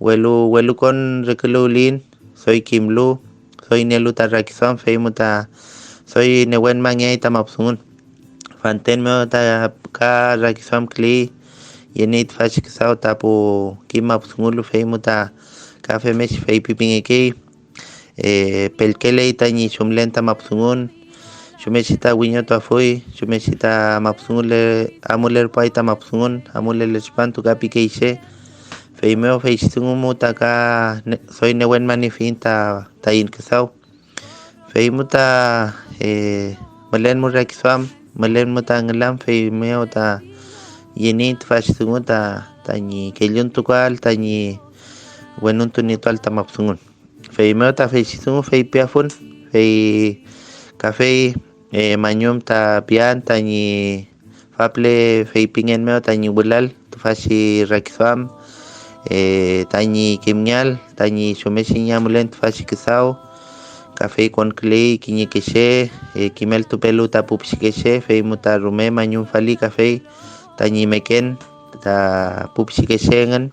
welu welukon reküluwliyiñ, doy kimlu, doy nielu ta rakiduam, fey mu ta doy newenmangeay ta mapudungun. Fanten mew ta ka rakiduamküley, yeni tüfachi küdaw ta pu kim mapudungulu, fey mu ta ka femngechi feypipingekey, eh, pellkeley tañi chumlen ta mapudungun, chumngechi ta wiñotuafuy, chumngechi ta mapudungule-, amulerpuay ta mapudungun, amulele tripantu ka pikey che. Feymew feychi dungu mu ta ka ne-, doy newenmaniefiyiñ ta taiñ küdaw. Fey mu ta, eh, mülen mu rakiduam, mülen mu ta ngülam, feymew ta yeni tüfachi dungu ta tañi kelluntukuael tañi wenuntunietuael ta mapudungun. Feymew ta feychi dungu feypiafun, fey kafey, eh, mañum ta pian tañi faple feypingen mew tañi wülal tüfachi rakiduam, eh, tañi kimngeael tañi chumngechi ñi amulen tüfachi küdaw, ka fey konküley kiñeke che, eh, kimeltupelu ta pu pichikeche, fey mu ta rume mañumfali kafey tañi meken ta pu pichikeche engün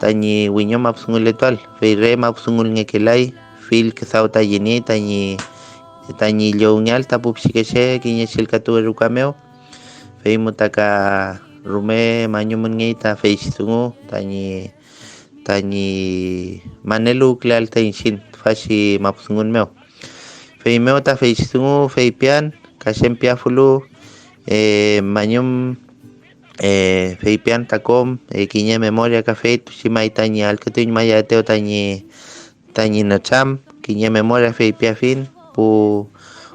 tañi wiñomapudunguletuael, fey re mapudungulngekelay fill küdaw ta yeni tañi, tañi llowngeael ta pu pichikeche kiñe chillkatuwe ruka mew, fey mu ta ka rume mañumünngey ta feychi dungu tañi, tañi maneluwküleael ta iñchiñ tüfachi mapudungun mew. Feymew ta feychi dungu feypian ka chem piafulu, eh, mañum, eh, feypian ta kom, eh, kiñe memoria kafey, tuchi may tañi allkütuñmayaetew tañi, tañi nütram, kiñe memoria feypiafiñ pu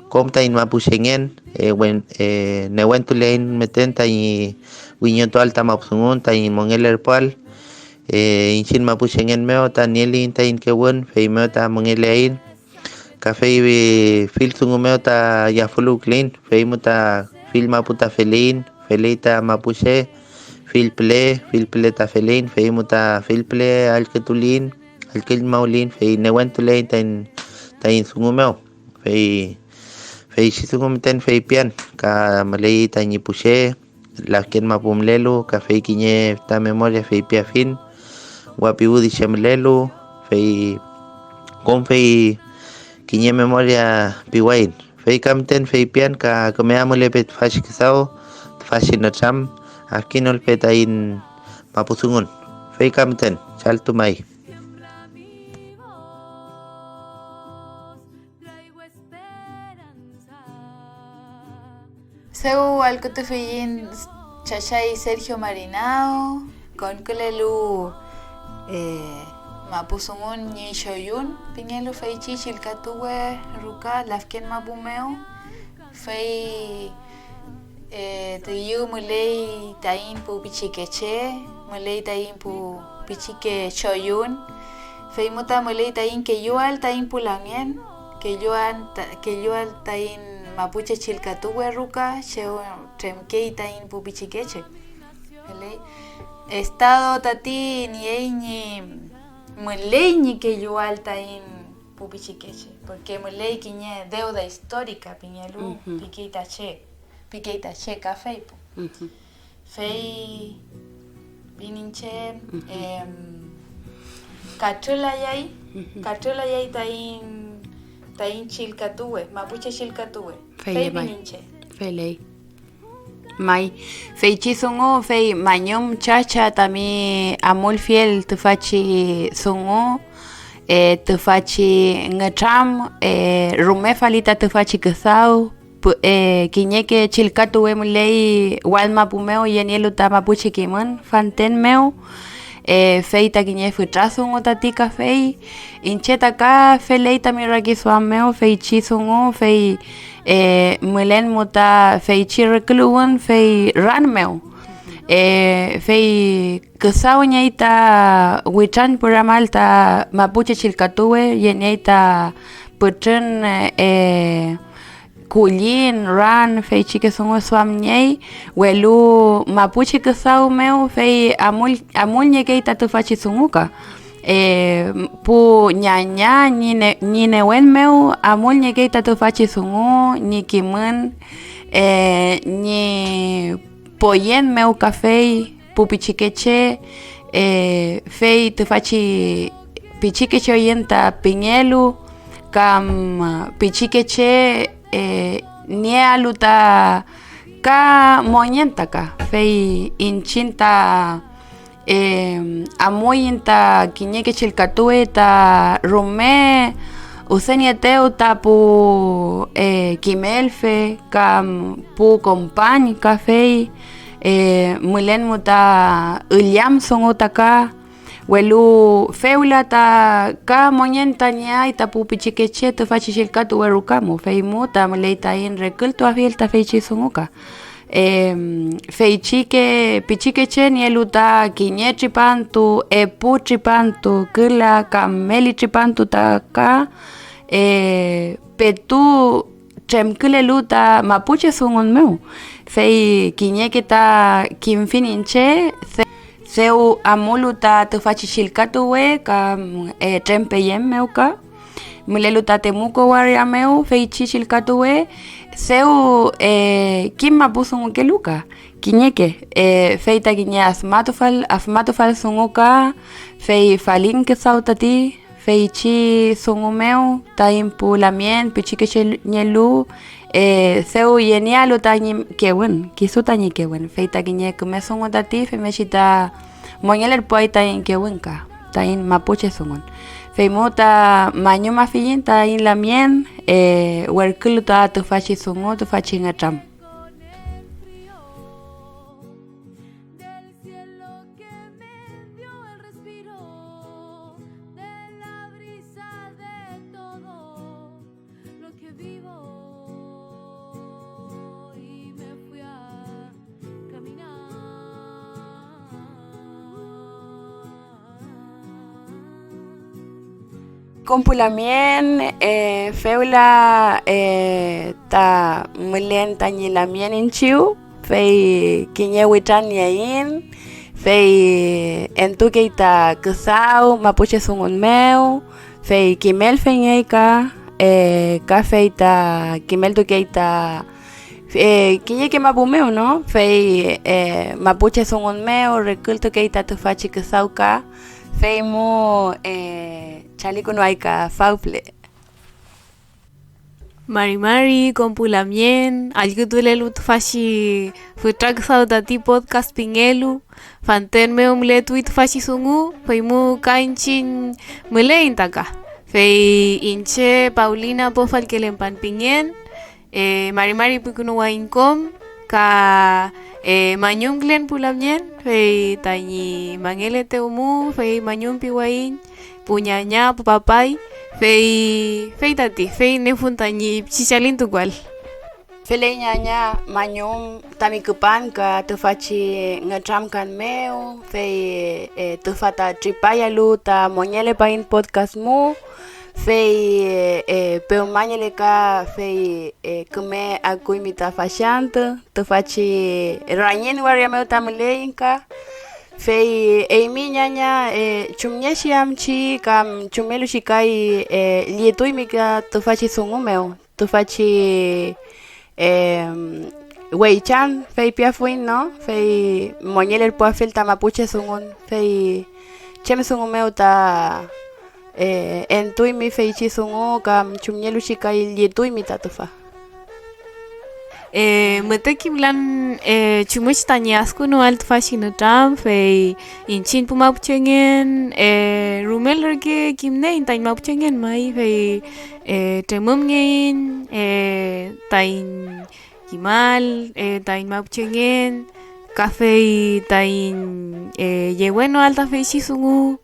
kom taiñ mapuchengen, eh, wen-, eh, newentuleiñ müten tañi wiñotuael ta mapudungun, tañi mongelerpuael, eh, iñchiñ mapuchengen mew ta nieliyiñ taiñ kewün, feymew ta mongeleaiñ. Ka fey fill dungu mew ta yafüluwküleiñ, fey mu ta fill mapu ta feleiñ, feley ta mapuche, fill püle, fill püle ta feleiñ, fey mu ta fill püle allkütuliyiñ, allküñmawliyiñ, fey newentuleiñ taiñ, taiñ dungu mew. Fey feychi dungu müten feypian, ka müley tañi pu che, lafken mapu mülelu, ka fey kiñe fütra memoria feypiafiñ, wapiwüdi che mülelu, fey kom fey kiñe memoria piwayiñ. Fey ka müten feypian ka küme amulepe tüfachi küdaw, tüfachi nütram, afkinulpe taiñ mapudungun. Fey ka müten, chaltu may. Dew allkütufiyiñ chachay Sergio Marinao, konkülelu, eh, mapudungun ñi choyün pingelu feychi chillkatuwe ruka lafken mapu mew, fey, eh, tüyü müley taiñ pu pichikeche, müley taiñ pu pichike choyün, fey mu ta müley taiñ kelluael taiñ pu lamngen, kelluael ta-, kelluael taiñ mapuche chillkatuwe ruka, chew tremkey taiñ pu pichikeche. Feley, estado tati niey ñi müley ñi kelluael taiñ pu pichikeche, porque müley kiñe deuda histórica pingelu, ujú, pikey ta che, pikey ta che kafey pu. Ujú. Fey pin iñche, ujú, em, katrülayay, ujú, katrülayay taiñ, taiñ chillkatuwe, mapuche chillkatuwe. Fey pin iñche. Feley. May, feychi dungu fey mañum chacha tami amulfiel tüfachi dungu, eh, tüfachi ngütram, eh, rume fali ta tüfachi küdaw, pu-, eh, kiñeke chillkatuwe müley wall mapu mew yenielu ta mapuche kimün fanten mew, eh, fey ta kiñe fütra dungu tati kafey. Iñche ta ka feley tami rakiduam mew feychi dungu, fey, eh, mülen mu ta feychi rüküluwün fey ran mew. Eh, fey küdaw niey ta witran püramal ta mapuche chillkatuwe, yeniey ta pütrün, eh, kullin, ran, feychike dungu duamniey, welu mapuche küdaw mew fey amul-, amulniekey ta tüfachi dungu ka. Eh, pu ñaña ñi ne-, ñi newen mew amulniekey ta tüfachi dungu ñi kimün, eh, ñi poyen mew kafey pu pichikeche, eh, fey tüfachi pichikeche oyen ta pingelu, kam pichikeche, eh, niealu ta ka mongen ta ka, fey iñchiñ ta, eh, amuiñ ta kiñeke chillkatuwe ta rume usenieetew ta pu, eh, kimelfe kam pu kompañ, kafey, eh, mülen mu ta üllam dungu ta ka, welu fewla ta ka mongen ta nieay ta pu pichikeche tüfachi chillkatuwe ruka mu, fey mu ta müley taiñ rekültuafiel ta feychi dungu ka. Em, feychike pichikeche nielu ta kiñe tripantu, epu tripantu, küla kam meli tripantu ta ka, eh, petu tremkülelu ta mapuche dungun mew, fey kiñeke ta kimfin iñche, de-, dew amulu ta tüfachi chillkatuwe kam, eh, trempeyem mew ka, mülelu ta Temuco waria mew feychi chillkatuwe, dew, eh, kim mapu dungukelu ka kiñeke, eh, fey ta kiñe afmatufal, afmatufal dungu ka, fey falin küdaw tati feychi dungu mew taiñ pu lamien pichikechengelu, eh, dew yeniealu tañi kewün, kisu tañi kewün, fey ta kiñe küme dungu tati femngechi ta mongelerpuay taiñ kewün ka taiñ mapuche dungun. Feymew ta mañumafiyiñ taiñ lamien, eh, werkülu ta tüfachi dungu, tüfachi ngütram. Con el frío del cielo que me dio el respiro de la brisa de todo lo que vivo y me fui a caminar. Kom pu lamien, eh, fewla, eh, ta mülen tañi lamien iñchiw, fey kiñe witran nieiñ, fey entukey ta küdaw mapuche dungun mew, fey kimelfengey ka, eh, ka fey ta kimeltukey ta, eh, kiñeke mapu mew, no? Fey, eh, mapuche dungun mew rekültukey ta tüfachi küdaw ka, fey mu, eh, chalikünuay ka fawpüle. Mari mari, kom pu lamien, allkütulelu tüfachi fütra küdaw tati podcast pingelu, fanten mew mületuy tüfachi dungu, fey mu ka iñchiñ müleiñ ta ka. Fey iñche Paulina Pofallkelempan pingen, eh, mari mari pükünuwayiñ kom, ka, eh, mañumkülen pu lamngen, fey tañi mangeletew mu, fey mañumpiwayiñ pu ñaña, pu papay, fey, fey tati, fey nefun tañi pichi chalintukuael. Feley ñaña, mañum tami küpan ka tüfachi ngütramkan mew, fey, eh, tüfa ta tripayalu ta Mongelepaiñ podcast mu, fey, eh, pewmangele ka, fey, eh, küme akuymi ta fachantü, tüfachi Rañen waria mew ta müleiñ ka. Fey eymi ñaña, eh, ¿chumngechi am chi kam chumelu chi kay, eh, llituymi ka tüfachi dungu mew, tüfachi, em, weychan feypiafuiñ, no? Fey mongelerpuafel ta mapuche dungun, fey ¿chem dungu mew ta, eh, entuymi feychi dungu kam chumngeluchi kay llituymi ta tüfa? Eh, müte kimlan, eh, chumngechi tañi adkünuael tüfachi nütram, fey iñchiñ pu mapuchengen, eh, rumel reke kimnieiñ taiñ mapuchengen may, fey, eh, tremümngeiñ, eh, taiñ kimal, eh, taiñ mapuchengen, ka fey taiñ, eh, yewenoael ta feychi dungu.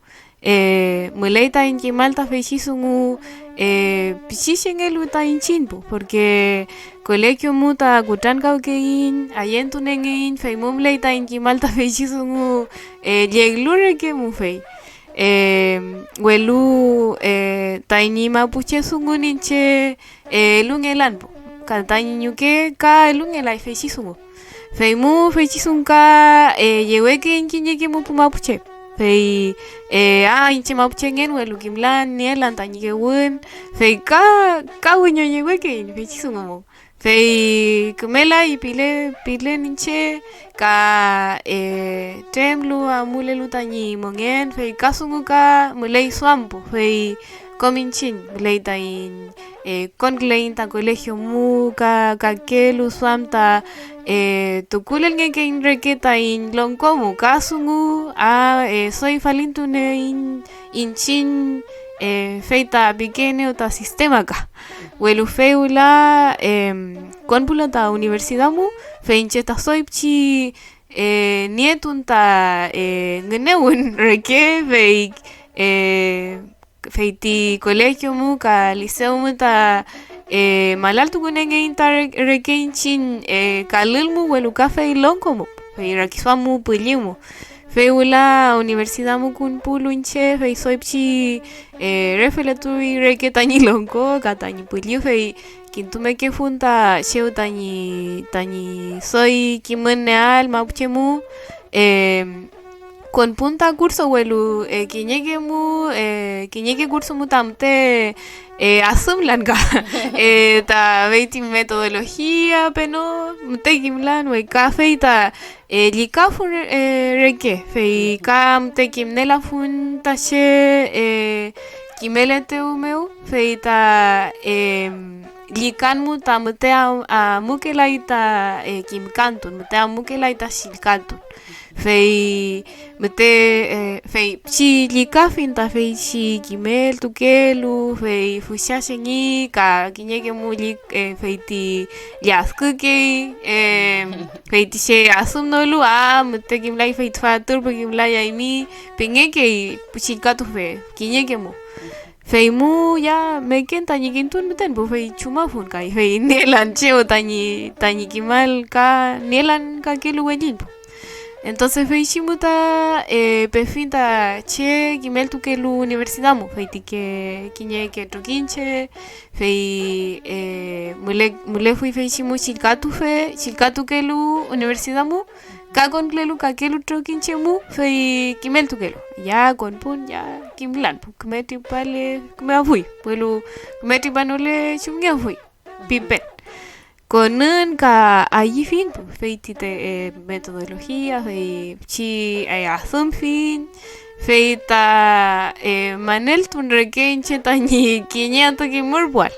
Eh, müley taiñ kimal ta feychi dungu, eh, pichishengelu ta iñchiñ pu, porque colegio mu ta kutrankawkeiñ, ayentunengeiñ, fey mu müley taiñ kimal ta feychi dungu, eh, lleglu reke mu fey. Eh, welu, eh, tañi mapuche dungun iñche, eh, elungelan pu, ka tañi ñuke ka elungelay feychi dungu. Fey mu feychi dungu ka, eh, yewekeiñ kiñeke mu pu mapuche. Fey, eh, a iñche mapuchengen, welu kimlan nielan tañi kewün, fey ka, ka wiño yewekeiñ feychi dungu mu. Fey kümelay pile, pilen iñche ka, eh, tremlu amulelu tañi mongen, fey ka dungu ka müley duam pu, fey kom iñchiñ müley taiñ, eh, konküleiñ ta colegio mu ka kakelu duam ta, eh, tukulelngekeiñ reke taiñ longko mu ka dungu, a, eh, doy falintuneiñ iñchiñ, eh, fey ta pikeenew ta sistema ka. Welu fey wüla, em, konpula ta universidad mu, fey iñche ta doy pichi, eh, nietun ta, eh, ngünewün reke, fey, eh, fey ti colegio mu ka liceo mu ta, eh, malaltukunengeiñ ta re-, reke iñchiñ, eh, kalül mu, welu ka fey longko mu, fey rakiduam mu püllü mu. Fey wüla universidad mu konpulu iñche, fey doy pichi, eh, refeletuy reke tañi longko ka tañi püllü, fey kintumekefun ta chew tañi, tañi doy kimüneael mapuche mu, eh, konpun ta curso, welu, eh, kiñeke mu, eh, kiñeke curso mu ta müte, eh, adümlan ka, eh, ta feyti metodología, pero müte kimlan, wey, ka fey ta eh, llükafu re-, eh, reke, fey ka müte kimnelafun ta che, eh, kimeletew mew, fey ta, em, llükan mu ta müte am-, amukelay ta, eh, kimkantun, müte amukelay ta chillkatun. Fey müte, eh, fey pichi llükafiñ ta feychi kimeltukelu, fey fücha chengi ka kiñeke mu lli-, eh, fey ti lladkükey, eh, fey ti che adümnolu, a, müte kimlay fey tüfa turpu kimlay aymi, pingekey pu chillkatufe kiñeke mu. Fey mu ya meken tañi kintun müten pu, fey chumafun kay, fey nielan chew tañi, tañi kimal ka nielan kakelu welliñ pu. Entonces, feychi mu ta, eh, pefiñ ta che kimeltukelu universidad mu, fey ti ke-, kiñeke trokiñche, fey, eh, müle-, mülefuy feychi mu chillkatufe, chillkatukelu universidad mu, ka konpulelu kakelu trokiñche mu, fey kimeltukelu. Ya konpun, ya kimlan pu, küme tripale, küme afuy, welu küme tripanole chumngeafuy, pipen. Konün ka ayüfiñ pu, fey ti te, eh, metodología, fey chi, eh, adümfiñ, fey ta, eh, maneltun reke iñche tañi kiñe antü kimürpuael.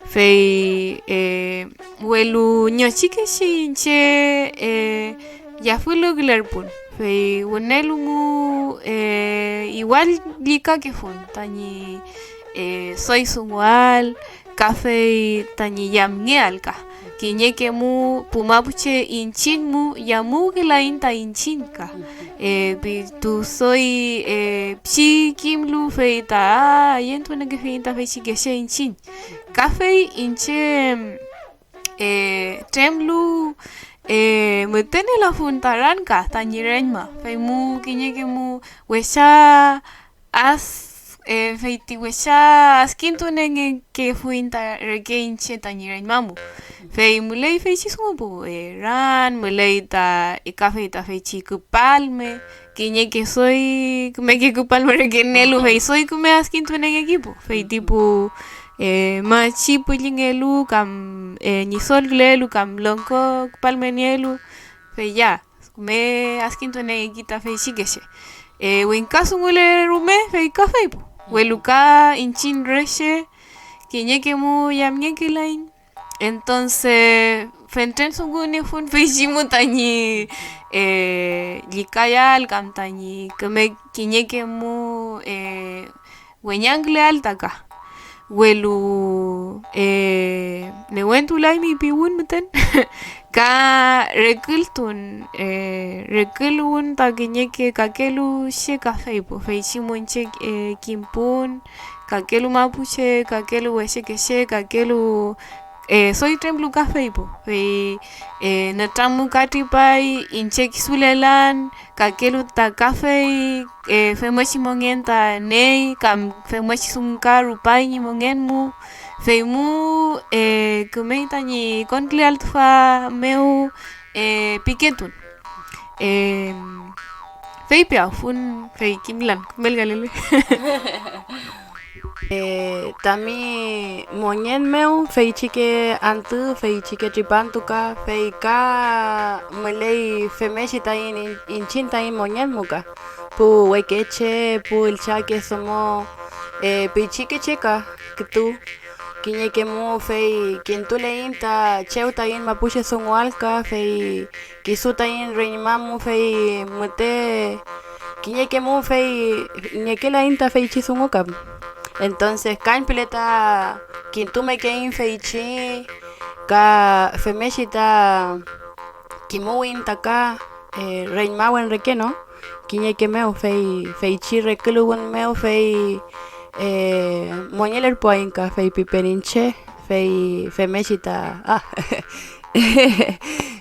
Fey, eh, welu ñochikechi iñche, eh, yafüluwkülerpun, fey wünelu mu, eh, igual llükakefun tañi, eh, doy dunguael, ka fey tañi yamngeael ka. Kiñeke mu pu mapuche iñchiñ mu yamuwkülaiñ ta iñchiñ ka. Eh, pi-, tu doy, eh, pichi kimlu, fey ta, ah, ayentuniekefiñ ta feychi keche iñchiñ. Ka fey iñche, eh, tremlu, eh, mütenelafun ta ranka tañi reñma, fey mu kiñeke mu wesa as-, eh, fey ti wesa adkintunengekefuiñ ta reke iñche tañi reñma mu. Fey müley feychi dungu pu, eh, ran, müley ta, eh, ka fey ta feychi küpalme, kiñeke doy kümeke küpalme reke nielu, fey doy küme adkintunengekefu. Fey ti pu, eh, machi püllüngelu, kam, eh, ñidolkülelu, kam longko küpalme nielu, fey ya, küme adkintunengeki ta feychi keche. Eh, wingkadungule rume, fey ka fey pu. Welu ka iñchiñ re che, kiñeke mu yamngekelaiñ. Entonces, fentren dunguniefun feychi mu tañi, eh, llükayael kam tañi küme kiñeke mu, eh, weñangküleael ta ka. Welu, eh, newentulaymi piwün müten, ka rekültun, eh, reküluwün ta kiñeke kakelu che kafey pu, feychi monche, eh, kimpun, kakelu mapuche, kakelu wechekeche, kakelu, eh, doy tremplu kafey pu, fey, eh, nütram mu ka tripay, iñche kisulelan, kakelu ta kafey, eh, femngechi mongen ta niey, kam femngechi dungu ka rupay ñi mongen mu, fey mu, eh, kümey tañi konküleael tüfa mew, eh, piketun. Em, feypiafun, fey kimlan, kümelkalele. Eh, tami mongen mew feychike antü, feychike tripantu ka, fey ka müley femngechi taiñ in-, iñchiñ taiñ mongen mu ka, pu wekeche, pu üllchake domo, eh, pichike che ka kütu. Kiñeke mu fey kintuleiñ ta chew taiñ mapuche dunguael ka, fey kisu taiñ reñma mu fey müte kiñeke mu fey niekelaiñ ta feychi dungu ka. Entonces, kañpüle ta kintumekeiñ feychi, ka femngechi ta kimuwiyiñ ta ka, eh, reñmawen reke, no, kiñeke mew, fey feychi reküluwün mew, fey, eh, mongelerpuwayiñ ka feypipen iñche, fey femngechi ta, ah,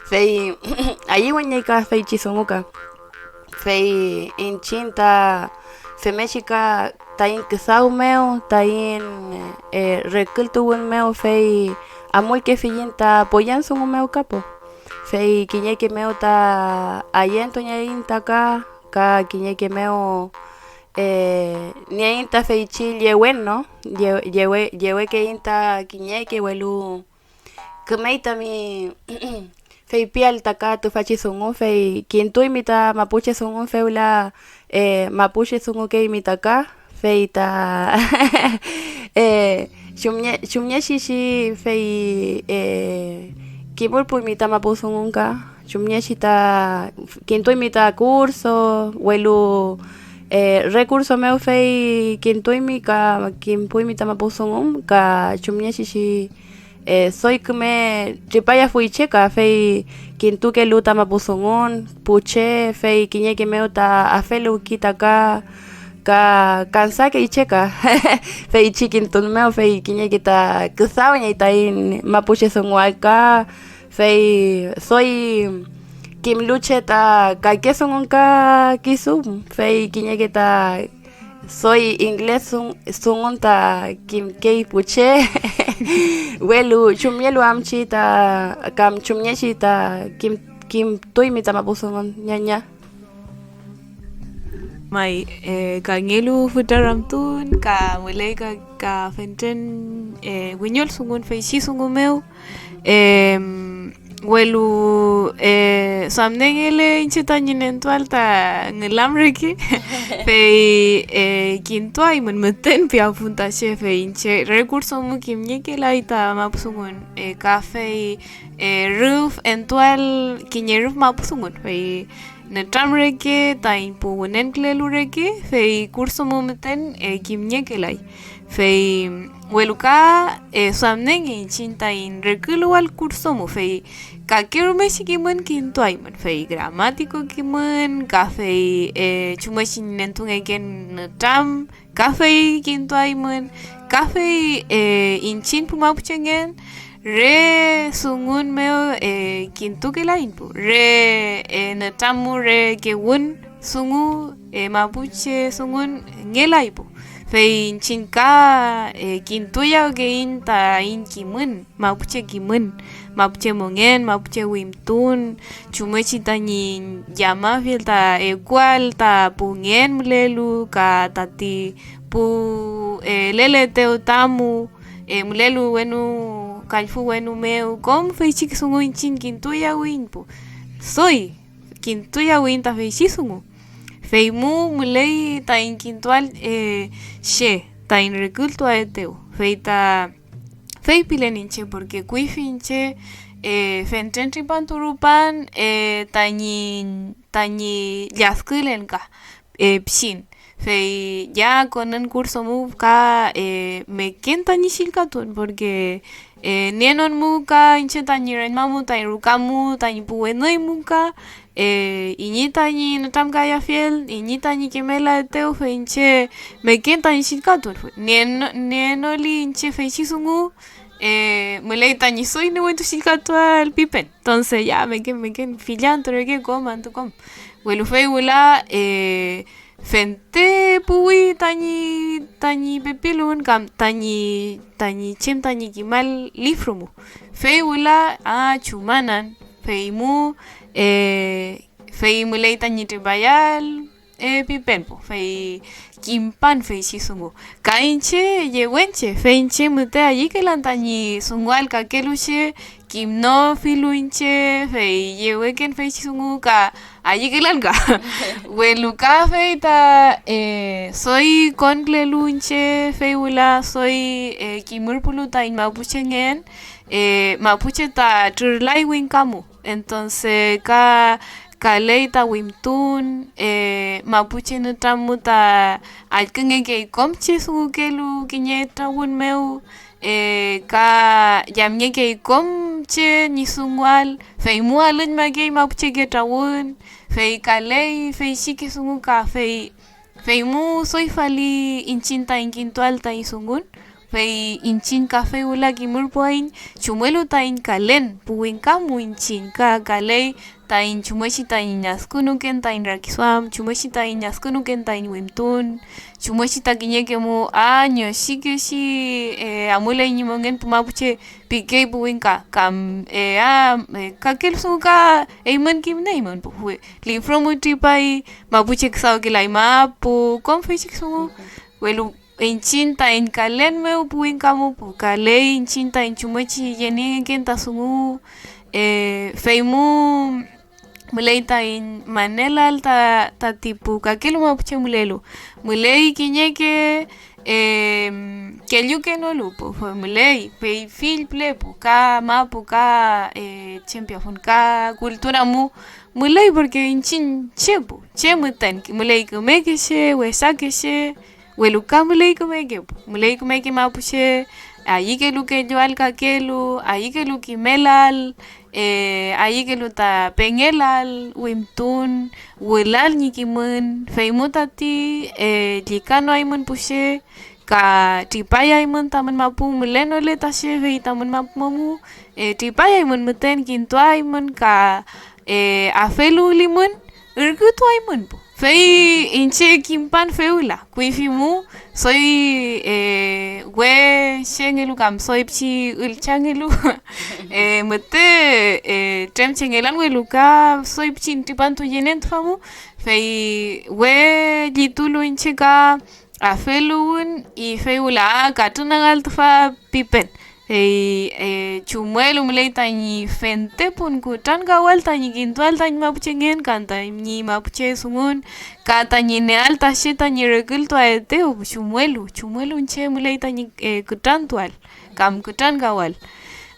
fey ayüwen ñi ka feychi dungu ka. Fey iñchiñ ta femngechi ka taiñ küdaw mew, taiñ, eh, rekültuwün mew, fey amulkefiyiñ ta poyen dungu mew ka po. Fey kiñeke mew ta ayentunieyiñ ta ka, ka kiñeke mew, eh, nieiñ ta feychi llewen, no? Llewe-, llewe-, llewekeiñ ta kiñeke, welu kümey tami feypiael ta ka tüfachi dungu, fey kintuymi ta mapuche dungun fewla, eh, mapuche dungukeymi ta ka, fey ta, eh, chumnge-, chumngechi chi fey, eh, kimürpuymi ta mapu dungun ka, chumngechi ta kintuymi ta curso, welu, eh, re curso mew fey kintuymi ka kimpuymi ta mapu dungun ka chumngechi chi eh, doy küme tripayafuy che ka, fey kintukelu ta mapu dungun pu che, fey kiñeke mew ta afeluwki ta ka, ka kansakey che ka, feychi kintun mew, fey kiñeke ta küdawñey taiñ mapuche dunguael ka, fey doy kimlu che ta kake dungun ka kisu, fey kiñeke ta doy inglés dun-, dungun ta kimkey pu che, welu chumngelu am chi ta, kam chumngechi ta kim-, kimtuymi ta mapu dungun, ñaña. May, eh, kangelu fütra ramtun, ka müley ka, ka fentren, eh, wiñol dungun feychi dungu mew, Em, welu, eh, duamniengele iñche tañi nentuael ta ngülam reke, fey, eh, kintuaymün müten piafun ta che, fey iñche re kurso mu kimngekelay ta mapu dungun, eh, ka fey, eh, rüf entuael kiñe rüf mapu dungun, fey nütram reke taiñ pu wünenkülelu reke, fey kurso mu müten, eh, kimngekelay. Fey welu ka, eh, duamnenge iñchiñ taiñ reküluwal kurso mu, fey kake rumechi kimün kintuaymün, fey gramático kimün, ka fey, eh, chumngechi ñi nentungeken nütram, ka fey kintuaymün, ka fey, eh, iñchiñ pu mapuchengen re dungun mew, eh, kintukelaiñ pu, re, eh, nütram mu re kewün dungu, eh, mapuche dungun ngelay pu. Fey iñchiñ ka, eh, kintuyawkeiñ taiñ kimün, mapuche kimün, mapuche mongen, mapuche wimtun, chumngechi tañi yamafiel ta ekuael ta pu ngen mülelu ka tati pu, eh, leletew tamu, eh, mülelu wenu, kallfü wenu mew, kom feychi dungu iñchiñ kintuyawiyiñ pu. Doy kintuyawiyiñ ta feychi dungu. Fey mu müley taiñ kintuael, eh, che taiñ rekültuaetew, fey ta feypilen iñche, porke kuyfi iñche, eh, fentren tripantu rupan, eh, tañi, tañi lladkülen ka, eh, pichin. Fey ya konen kurso mu ka, eh, meken tañi chillkatun, porque, eh, nienon mu ka iñche tañi reñma mu, tañi ruka mu, tañi pu wenüy mu ka, eh, iñi tañi nütramkayafiel, iñi tañi kimelaetew, fey iñche meken tañi chillkatun. Nieno-, nienoli iñche feychi dungu, eh, müley tañi doy newentu chillkatuael pipen. Entonces, ya, meken, meken, fillantu reke kom, antü kom. Welu fey wüla, eh, fente puwi tañi, tañi pepiluwün kam tañi, tañi chem tañi kimal lifru mu. Fey wüla, ah, chumanan, fey mu, eh, fey müley tañi tripayael, eh, pipen pu, fey kimpan feychi dungu. Ka iñche yewenche, fey iñche müte ayükelan tañi dunguael kakelu che, kimnofilu iñche, fey yeweken feychi dungu ka ayükelan ka. Welu ka fey ta, eh, doy konkülelu iñche, fey wüla doy, eh, kimürpulu taiñ mapuchengen, eh, mapuche ta trürlay wingka mu. Entonces, ka, kaley ta wimtun, eh, mapuche nütram mu ta allküngekey kom che dungukelu kiñe trawün mew, eh, ka yamngekey kom che ñi dunguael, fey mu alüñmakey mapucheke trawün, fey kaley feychike dungu ka, fey Fey mu doy fali iñchiñ taiñ kintuael taiñ dungun, fey iñchiñ ka fey wüla kimürpuaiñ chumngelu taiñ kalen, pu wingka mu iñchiñ ka kaley taiñ chumngechi taiñ adkünuken taiñ rakiduam, chumngechi taiñ adkünuken taiñ wimtun, chumngechi ta kiñeke mu año chikechi, eh, amuley ñi mongen pu mapuche pikey pu wingka, kam, eh, a, eh, kakelu dungu ka eymün kimnieymün, pu, wi-, lifru mu tripay, mapuche küdawkelay mapu, kom feychi dungu, welu iñchiñ taiñ kalen mew pu wingka mu pu, kaley iñchiñ taiñ chumngechi yeniengeken ta dungu, eh, fey mu müley taiñ manelal ta, tati pu kakelu mapuche mülelu. Müley kiñeke, em, kellukenolu, pu, müley, fey fill püle, pu, ka mapu, ka, eh, chem piafun, ka kultura mu, müley, porque iñchiñ che, pu, che müten, müley kümeke che, wesake che, welu ka müley kümeke, pu, müley kümeke mapuche, ayükelu kelluael kakelu, ayükelu kimelal, eh, ayükelu ta pengelal, wimtun, wülal ñi kimün, fey mu tati, eh, llükanoaymün pu che, ka tripayaymün tamün mapu mülenole ta che, fey tamün mapu mamu, eh, tripayaymün müten, kintuaymün ka, eh, afeluwlimün, ürkütuaymün pu. Fey iñche kimpan fewla, kuyfi mu, doy, eh, we chengelu kam doy pichi üllchangelu, eh, müte, eh, tremchengelan, welu ka doy pichin tripantu yenen tüfa mu, fey we llitulu iñche ka afeluwün, y fey wüla katrünangal tüfa pipen. Fey, eh, chumngelu müley tañi fentepun kutrankawal tañi kintuael tañi mapuchengen, ka tañi mapuche dungun, ka tañi nieael ta che tañi rekültuaetew, chumngelu, chumngelu iñche müley tañi, eh, kütrantuael kam kütrankawal.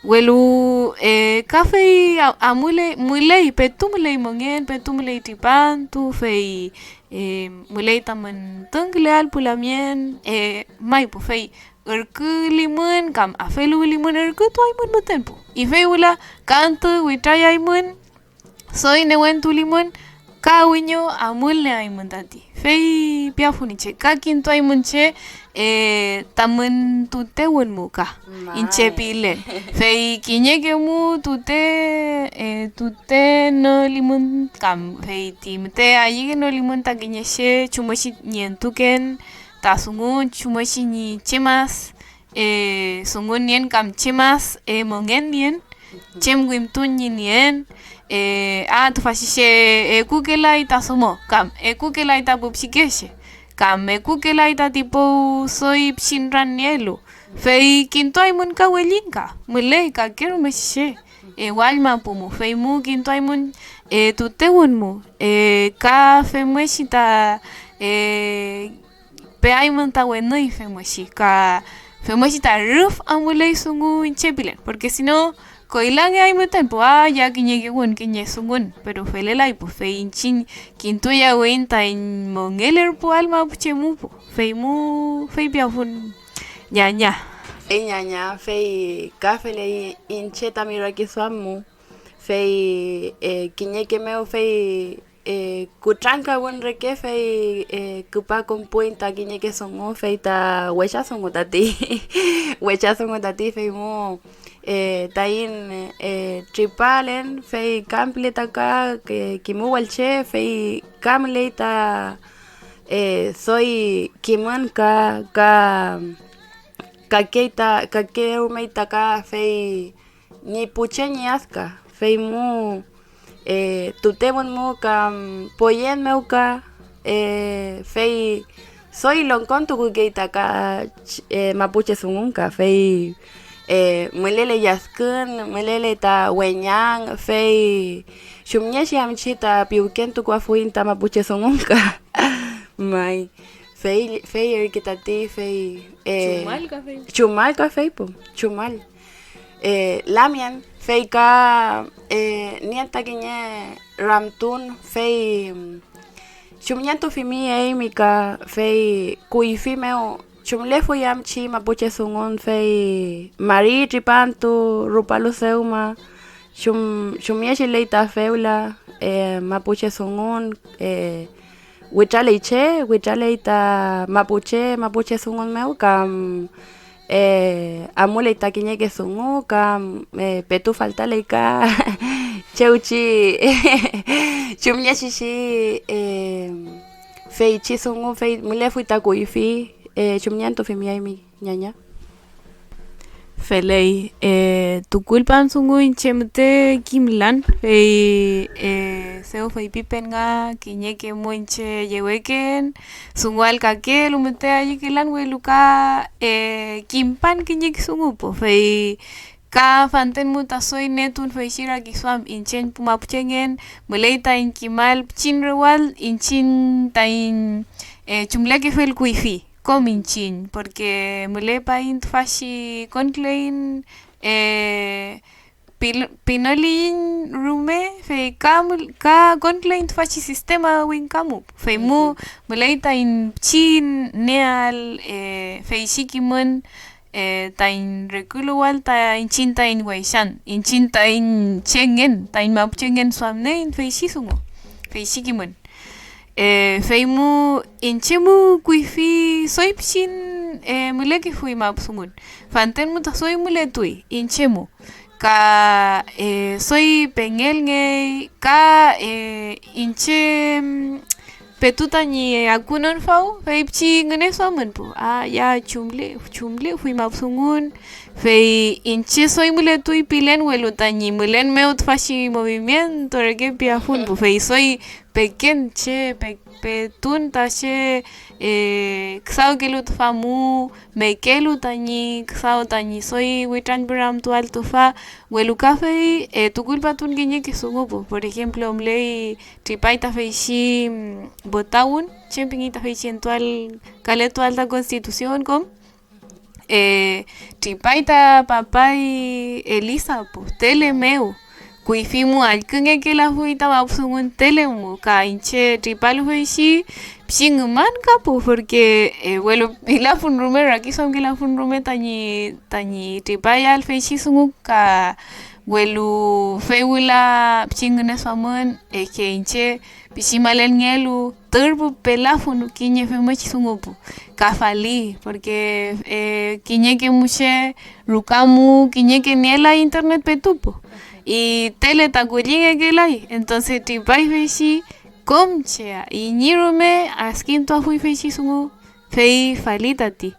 Welu, eh, ka fey a-, amule-, müley, petu müley mongen, petu müley tripantu, fey, eh, müley tamün tüngküleael pu lamien, eh, may pu, fey ürkülimün kam afeluwlimün, ürkütuaymün müten pu. Y fey wüla ka antü witrayaymün, doy newentulimün, ka wiño amulnieaymün tati. Fey piafun iñche, ka kintuaymün che, eh, tamün tutewün mu ka, iñche pilen. Fey kiñeke mu tute, eh, tutenolimün kam, fey ti müte ayükenolimün ta kiñe che chumngechi ñi entuken, ta dungun chumngechi ñi chem as, eh, dungun nien kam chem as, eh, mongen nien, chem wimtun ñi nien, eh, a tüfachi che ekukelay ta domo, kam ekukelay ta pu pichikeche, kam ekukelay tati pu doy pichin ran nielu, fey kintuaymün ka wellinka, müley kakerumechi che, eh, wall mapu mu, fey mu kintuaymün, eh, tutewün mu, eh, ka femngechi ta, eh, peaymün ta wenüy femngechi, ka femngechi ta rüf amuley dungu iñche pilen, porque si no, Koylangeay müten pu, ah, ya kiñeke wün, kiñe dungun, pero felelay pu, fey iñchiñ kintuyawiyiñ taiñ mongelerpuael mapuche mu pu, fey mu feypiafun ñaña. Fey ñaña, fey ka feley iñche tami rakiduam mu, fey, eh, kiñeke mew fey eh, kutrankawün reke, fey, eh, küpakonpuiñ ta kiñeke dungu, fey ta wecha dungu tati. Wecha dungu tati, fey mu, eh, taiñ, eh, tripalen, fey ka müley ta ka, eh, kimu wallche, fey ka müley ta, eh, doy kimün ka, ka, kakey ta, kake rumey ta ka, fey ñi pu che ñi adka, fey mu, eh, tutemün mu kam poyen mew ka, eh, fey doy longkontukukey ta ka ch-, eh, mapuche dungun ka, fey, eh, mülele lladkün, mülele ta weñang, fey chumngechi am chi ta piwkentukuafuiñ ta mapuche dungun ka. May, fey, fey ürke tati, fey, eh, chumal ka fey. Chumal ka fey pu, chumal. Eh, lamien, fey ka, eh, nien ta kiñe ramtun, fey, mm, chumñentufimi eymi ka, fey kuyfi mew, ¿chumlefuy am chi mapuche dungun, fey mari tripantu rupalu dewma, chum-, chumngechi ley ta fewla, eh, mapuche dungun, eh, witraley che, witraley ta mapuche, mapuche dungun mew, kam, eh, amuley ta kiñeke dungu, kam, eh, petu faltaley ka chewchi chumngechi chi, eh, feychi dungu, fey mülefuy ta kuyfi, eh, chumñentufimi eymi. Ñaña. Feley, eh, tukulpan dungu iñche müte kimlan, fey, eh, dew feypipen nga kiñeke mu iñche yeweken, dungual kakelu müte ayükelan, welu ka, eh, kimpan kiñeke dungu pu, fey ka fanten mu ta doy netun feychi rakiduam iñche ñi pu mapuchengen, müley taiñ kimal pichin rewall iñchiñ taiñ, eh, chumlekefel kuyfi. Kom iñchiñ, porque mülepaiñ tüfachi konküleiñ, eh, pil-, pinoliyiñ rume, fey ka mül-, ka konküleiñ tüfachi sistema wingkamu, fey mu müley taiñ pichin nieal, eh, feychi kimün, eh, taiñ reküluwal ta iñchiñ taiñ weychan, iñchiñ taiñ chengen, taiñ mapuchengen duamneiñ feychi dungu, feychi kimün. Eh, fey mu iñche mu kuyfi doy pichin, eh, mülekefuy mapu dungun. Fanten mu ta doy mületuy iñche mu. Ka, eh, doy pengelngey, ka, eh, iñche, mm, petu tañi akunon faw, fey pichi ngüneduamün pu. Ah, ya, chumle-, chumlefuy mapu dungun. Fey iñche doy mületuy pilen, welu tañi mülen mew tüfachi movimiento reke piafun pu. Fey doy peken che pe-, petun ta che, eh, küdawkelu tüfa mu, mekelu tañi küdaw tañi doy witrañpüramtuael tüfa, welu ka fey, eh, tukulpatun kiñeke dungu pu. Por ejemplo, müley, tripay ta feychi, mm, botawün, chem pingey ta feychi entual, kaletuael ta Constitución kom. Eh, tripay ta papay Elisa pu, tele mew. Kuyfi mu allküngekelafuy ta mapu dungun tele mu, ka iñche tripalu feychi pichi ngüman ka pu, porque, eh, welu pilafun rume, rakiduamkelafun rume tañi, tañi tripayael feychi dungu, ka welu fey wüla pichi ngüneduamün, es que iñche pichi malelngelu, tür pu pelafun kiñe femngechi dungu pu, ka fali, porque, eh, kiñeke mu che ruka mu kiñeke nielay internet petu pu, y tele ta kullingekelay, entonces tripay feychi kom che iñi rume adkintuafuy feychi dungu, fey fali tati.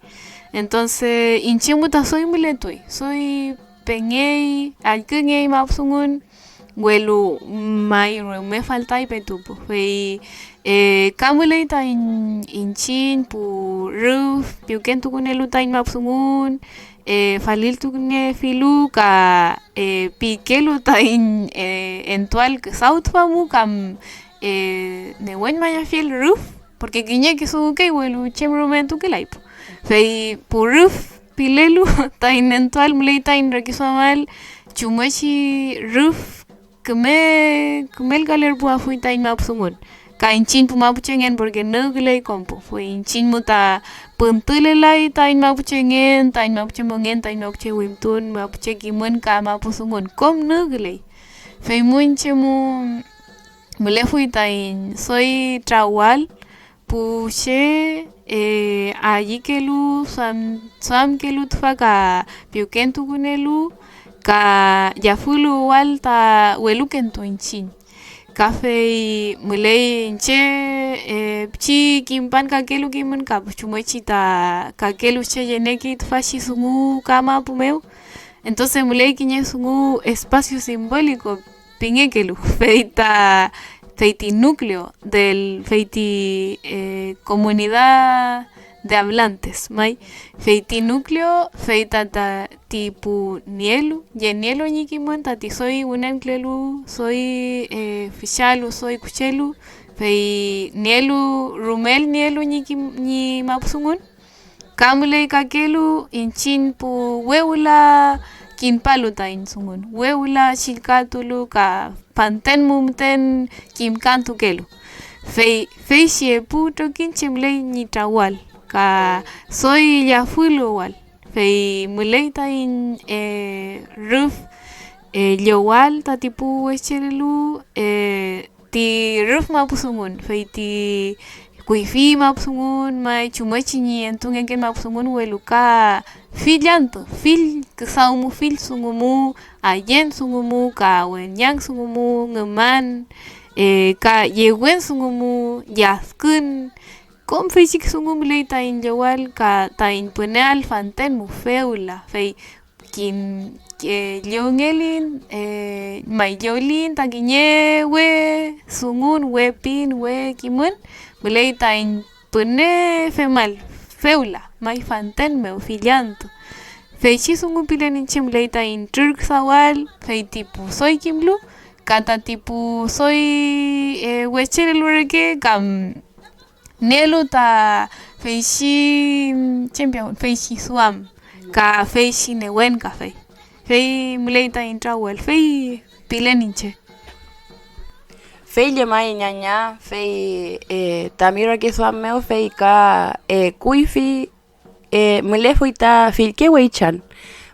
Entonces, iñche mu ta doy mületuy, doy pengey, allküngey mapu dungun, welu may rume faltay petu pu, fey, eh, ka müley ta iñ-, iñchiñ pu rüf piwkentukunelu taiñ mapu dungun, eh, faliltukuniefilu ka, eh, pikelu taiñ, eh, entual küdaw tüfa mu kam, eh, newenmayafiel rüf, porque kiñeke dungukey, welu chem rume entukelay pu. Fey pu rüf pilelu taiñ nentuael, müley taiñ rakiduamael, chumngechi rüf küme kümelkalerpuafuy taiñ mapu dungun ka iñchiñ pu mapuchengen, porque nügüley kom pu. Fey iñchiñ mu ta püntülelay taiñ mapuchengen, taiñ mapuche mongen, taiñ mapuche wimtun, mapuche kimün ka mapu dungun, kom nügüley. Fey mu iñche mu mülefuy taiñ doy trawal pu che, eh, ayükelu, duam-, duamkelu tüfa ka piwkentukünelu ka yafüluwal ta welukentu iñchiñ. Ka fey müley iñche, eh, pichi kimpan kakelu kimün ka chumngechi ta kakelu che yenekey tüfachi dungu ka mapu mew. Entonces müley kiñe dungu espacio simbólico pingekelu, fey ta, fey ti núcleo del, fey ti, eh, comunidad de hablantes, may, fey ti núcleo, fey ta, ta ti pu nielu, ye nielu ñi kimün, tati doy wünenkülelu, doy, eh, fichalu, doy kuchelu, fey nielu, rumel nielu ñi kim-, ñi mapudungun. Ka müley kakelu iñchiñ pu we wüla kimpalu taiñ dungun, we wüla chillkatulu ka fanten mu müten kimkantukelu. Fey feychi epu trokiñche müley ñi trawal ka doy yafüluwal, fey müley taiñ, eh, rüf, eh, llowal tati pu wechelelu, eh, ti rüf mapudungun, fey ti kuyfi mapudungun may chumngechi ñi entungeken mapudungun, welu ka fill antü, fill küdaw mu, fill dungu mu, ayen dungu mu, ka weñang dungu mu, ngüman, eh, ka yewen dungu mu, yafkün, kom feychi dungu müley taiñ llowal ka taiñ püneael fanten mu fewla, fey kim, eh, llowngeliñ, eh, may llowliñ ta kiñe we dungun, we pin, we kimün, müley taiñ püne femal, fewla, may fanten mew fill antü. Feychi dungu pilen iñche müley taiñ trürküdawal, fey ti pu doy kimlu, ka tati pu doy, eh, wechelelu reke, kam nielu ta feychi, chem piamun, feychi duam ka feychi newen kafey, fey müley taiñ trawel, fey pilen iñche. Fey llemay, ñaña, fey, eh, tami rakiduam mew, fey ka, eh, kuyfi, eh, mülefuy ta fillke weychan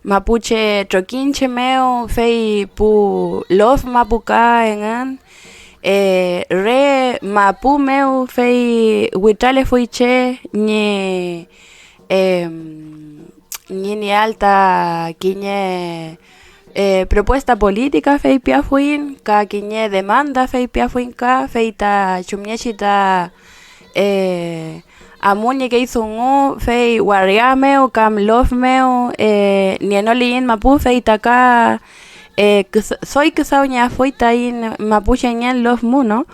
mapuche trokiñche mew, fey pu lof mapu ka engün, eh, re mapu mew, fey witralefuy che ñi, em, ñi nieael ta kiñe, eh, propuesta política feypiafuiñ, ka kiñe demanda feypiafuiñ ka, fey ta chumngechi ta, eh, amuñekey dungu, fey waria mew kam lof mew, eh, nienoliyiñ mapu, fey ta ka, eh, küs-, doy küdawngeafuy taiñ mapuchengen lof mu, no?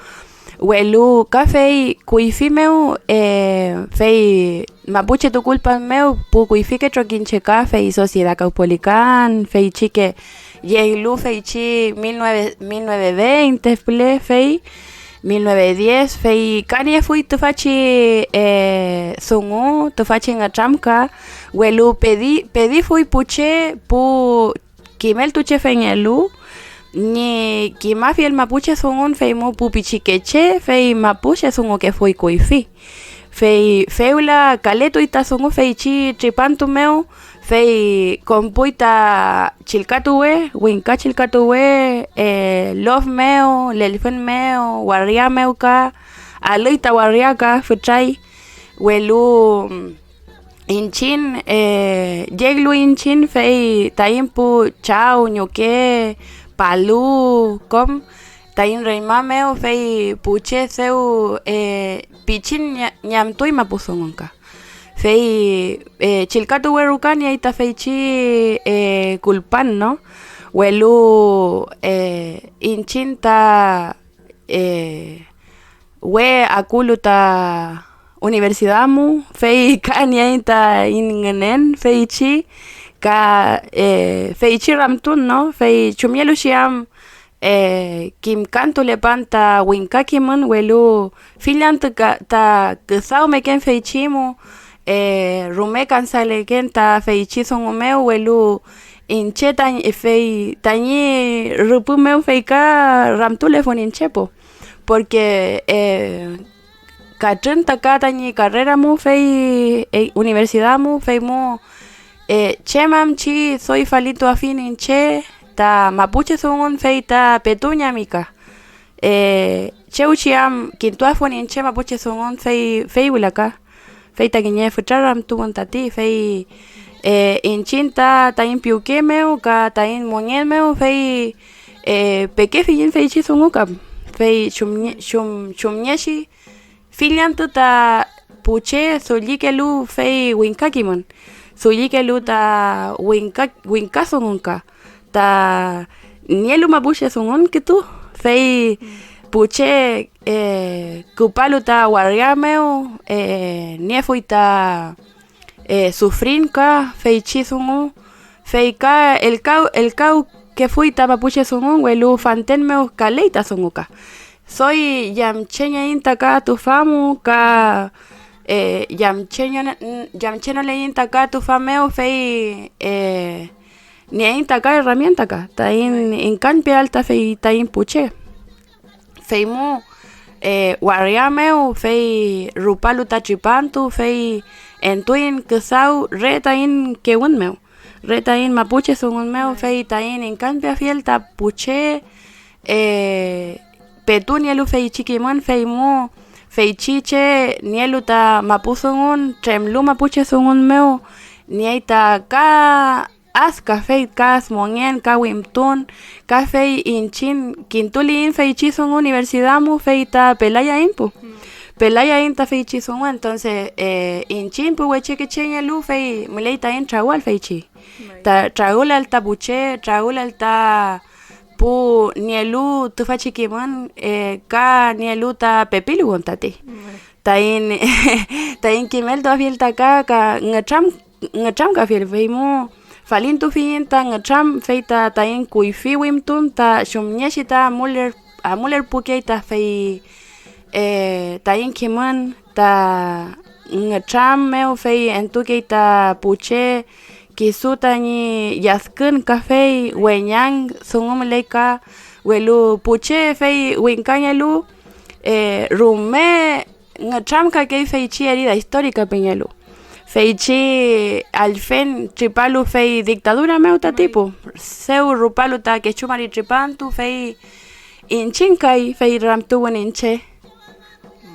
Welu ka fey kuyfi mew, eh, fey mapuche tukulpan mew pu kuyfike trokiñche ka, fey Sociedad Caupolicán, feychike yeglu feychi mil nueve, mil nueve veinte püle, fey mil nueve diez, fey ka niefuy tüfachi, eh, dungu, tüfachi ngütramka, welu pedi-, pedifuy pu che, pu kimeltuchefengelu ñi kimafiel mapuche dungun, fey mu pu pichikeche, fey mapuche dungukefuy kuyfi. Fey fewla kaletuy ta dungu feychi tripantu mew, fey konpuy ta chillkatuwe, wingka chillkatuwe, eh, lof mew, lellfün mew, waria mew ka, alüy ta waria ka fütray, welu iñchiñ, eh, yeglu iñchiñ, fey taiñ pu chaw, ñuke, palu, kom taiñ reñma mew, fey pu che dew, eh, pichin ña-, ñamtuy mapu dungun ka. Fey, eh, chillkatuwe ruka niey ta feychi, eh, kulpan, no? Welu, eh, iñchiñ ta, eh, we akulu ta universidad mu, fey ka niey taiñ ngünen feychi ka, eh, feychi ramtun, no? Fey chumngeluchi am, eh, kimkantulepan ta wingka kimün, welu fill antü ka, ta küdawmeken feychi mu, eh, rume kansaleken ta feychi dungu mew, welu iñche tañi, fey tañi rüpü mew fey ka ramtulefun iñche, po, porque, eh, katrün ta ka tañi carrera mu, fey, eh, universidad mu, fey mu, eh, chem am chi doy falintuafiñ iñche ta mapuche dungun, fey ta petu ñi ami ka. Eh, chew chi am kintuafun iñche mapuche dungun, fey, fey wüla ka. Fey ta kiñe fütra ramtuwün tati, fey, eh, iñchiñ ta taiñ piwke mew ka taiñ mongen mew, fey, eh, pekefiyiñ feychi dungu kam, fey chumnge-, chum-, chumngechi fill antü ta pu che dullikelu fey wingka kimün, dullikelu ta wingka, wingka dungun ka, ta nielu mapuche dungun kütu, fey pu che, eh, küpalu ta waria mew, eh, niefuy ta, eh, sufrin ka feychi dungu, fey ka elkaw-, elkawkefuy ta mapuche dungu, welu fanten mew kaley ta dungu ka. Doy yamchengeiñ ta ka tüfa mu, ka, eh, yamcheño-, yamchenoleiñ ta ka tüfa mew, fey, eh, nieiñ ta ka herramienta ka taiñ ingkañpeael ta fey taiñ pu che. Fey mu, eh, waria mew, fey rupalu ta tripantu, fey entuiñ küdaw re taiñ kewün mew, re taiñ mapuche dungun mew, fey taiñ ingkañpeafiel ta pu che, eh, petu nielu feychi kimün, fey mu, feychi che nielu ta mapu dungun, tremlu mapuche dungun mew, niey ta ka ad kafey, ka ad mongen, ka wimtun, ka fey iñchiñ kintuliyiñ feychi dungu universidad mu, fey ta pelayaiñ pu. Pelayaiñ ta feychi dungu, entonces, eh, iñchiñ pu wechekeche nielu, fey müley taiñ trawal feychi. Ta trawülal ta pu che, trawülal ta pu nielu tüfachi kimün, eh, ka nielu ta pepiluwün tati. Taiñ, taiñ kimeltuafiel ta ka, ka ngütram-, ngütramkafiel, fey mu falintufiyiñ ta ngütram, fey ta taiñ kuyfi wimtun ta chumngechi ta amuler-, amulerpukey ta fey, eh, taiñ kimün ta ngütram mew, fey entukey ta pu che kisu tañi yadkün, kafey weñang dungu müley ka, welu pu che fey wingkangelu, eh, rume ngütramkakey feychi herida histórica pingelu. Feychi allfen tripalu fey dictadura mew tati pu, dew rupalu ta kechu mari tripantu, fey iñchiñ kay, fey ramtuwün iñche.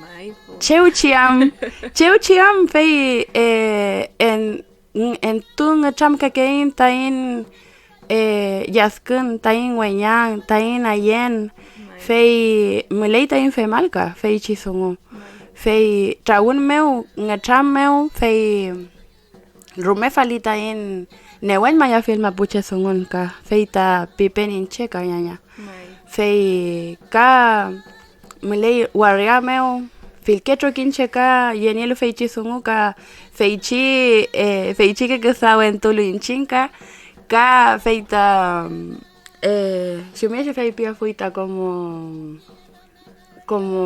May po. Chew chi am, chew chi am, fey, eh, en, entu ngütramkakeiñ taiñ, eh, yadkün, taiñ weñang, taiñ ayen, fey müley taiñ femal ka feychi dungu. Fey trawün mew, ngütram mew, fey rume fali taiñ newenmayafiel mapuche dungun ka, fey ta pipen iñche ka ñaña. Fey ka müley waria mew, fillke trokiñche ka yenielu feychi dungu ka feychi, eh, feychike küdawentulu iñchiñ ka, ka fey ta, eh, chumngechi feypiafuy ta como, como,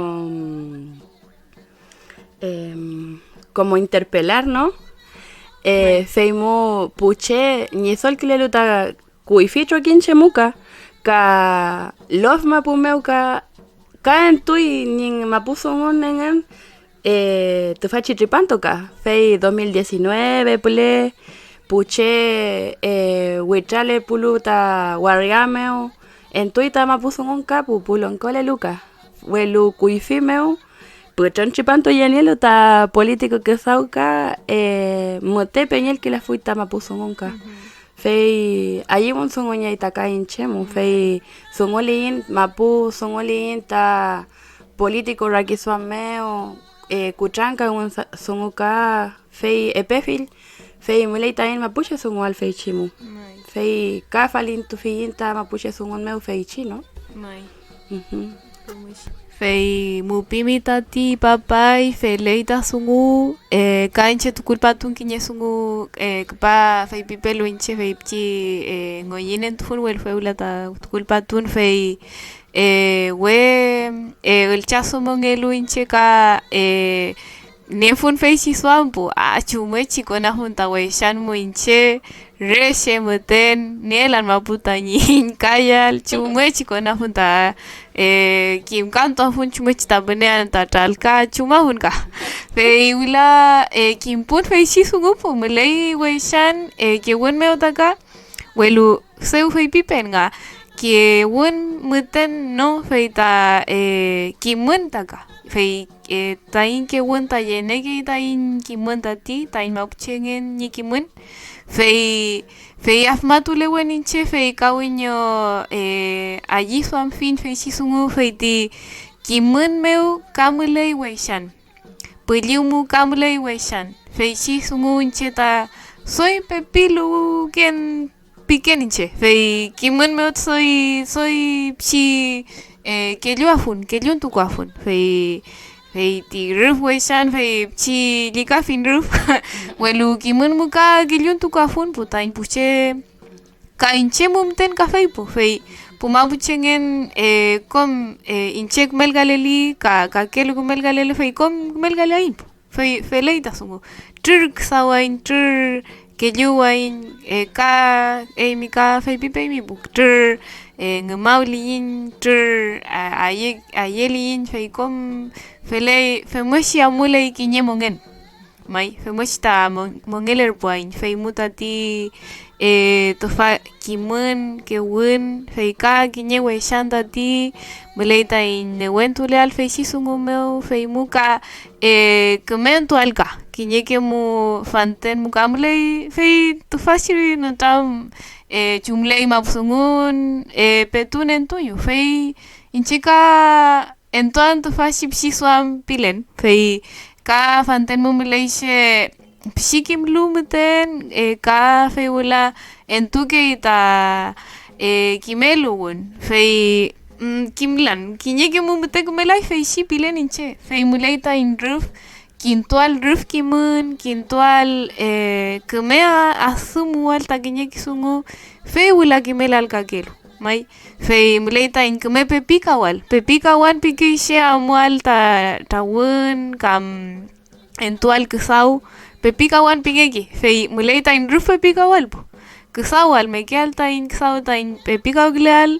em, como interpelar, ¿no? Eh, fey mu pu che ñidolkülelu ta kuyfi trokiñche mu ka, ka lof mapu mew ka, ka entuy ñi mapu dungun engün, eh, tüfachi tripantu ka, fey dos mil diecinueve püle pu che, eh, witralepulu ta waria mew, entuy ta mapu dungun ka pu, pu longkolelu ka, welu kuyfi mew pütrün tripantu yenielu ta político küdaw ka, eh, müte peñelkelafuy ta mapu dungun ka. Fey ayüwün dunguñay ta ka iñche mu, fey dunguliyiñ mapu, dunguliyiñ ta político rakiduam mew, eh, kutrankawün sa-, dungu ka, fey epefill, fey müley taiñ mapuche dunguael feychi mu. Fey ka falintufiyiñ ta mapuche dungun mew feychi, ¿no? Fey mupimi tati papay feley ta dungu, eh, ka iñche tukulpatun kiñe dungu, eh, küpa feypipelu iñche feychi, eh, ngüyünentufun, welu fewla ta tukulpatun, fey, eh, we, eh, üllchadumungelu iñche ka, eh, niefun feychi duam pu, a, chumngechi konafun ta weychan mu iñche, re che müten nielan mapu tañi iñkayael, chumngechi konafun ta, eh, kimkantuafun chumngechi ta pünean ta tralka, chumafun ka. Fey wüla, eh, kimpun feychi dungu pu, müley weychan, eh, kewün mew ta ka, welu dew feypipen nga, kewün müten no, fey ta, eh, kimün ta ka. Fey, eh, taiñ kewün ta yenekey taiñ kimün tati, taiñ mapuchengen ñi kimün. Fey, fey afmatulewen iñche, fey ka wiño, eh, ayüduamfiñ feychi dungu, fey ti kimün mew ka müley weychan. Püllü mu ka müley weychan, feychi dungu iñche ta doy pepiluwken piken iñche, fey kimün mew doy, doy pichi, eh, kelluafun, kelluntukuafun, fey, fey ti rüf weychan, fey pichi llükafiñ rüf, welu kimün mu ka kelluntukuafun pu taiñ pu che. Ka iñche mu müten kafey pu, fey pu mapuchengen, eh, kom, eh, iñche kümelkaleli, ka kakelu kümelkalelu, fey kom kümelkaleaiñ pu. Fey feley ta dungu. Trür küdawaiñ, trür kelluwaiñ, eh, ka eymi ka feypipeymi pu, trür, eh, ngümawliyiñ, trür, a-, aye-, ayeliyiñ, fey kom feley, femngechi amuley kiñe mongen. May, femngechi ta mon-, mongelerpuaiñ, fey mu tati, eh, tüfa kimün, kewün, fey ka kiñe weychan tati müley taiñ newentuleael feychi dungu mew, fey mu ka, eh, kümentuael ka kiñeke mu fanten mu ka müley, fey tüfachi nütram, eh, chumley mapudungun, eh, petu nentuyu, fey iñche ka entuan tüfachi pichi duam pilen, fey ka fanten mu müley che pichi kimlu müten, eh, ka fey wüla entukey ta, eh, kimeluwün, fey, mm, kimlan, kiñeke mu müten kümelay feychi pilen iñche, fey müley taiñ rüf, kintual rüf kimün, kintual, eh, küme a-, adümuwal ta kiñeke dungu, fey wüla kimelal kakelu. May, fey müley taiñ küme pepikawal. Pepikawan pikey che amual ta trawün kam entual küdaw. Pepikawan pingeki, fey müley taiñ rüf pepikawal pu. Küdawal, mekeael taiñ küdaw taiñ pepikawküleael,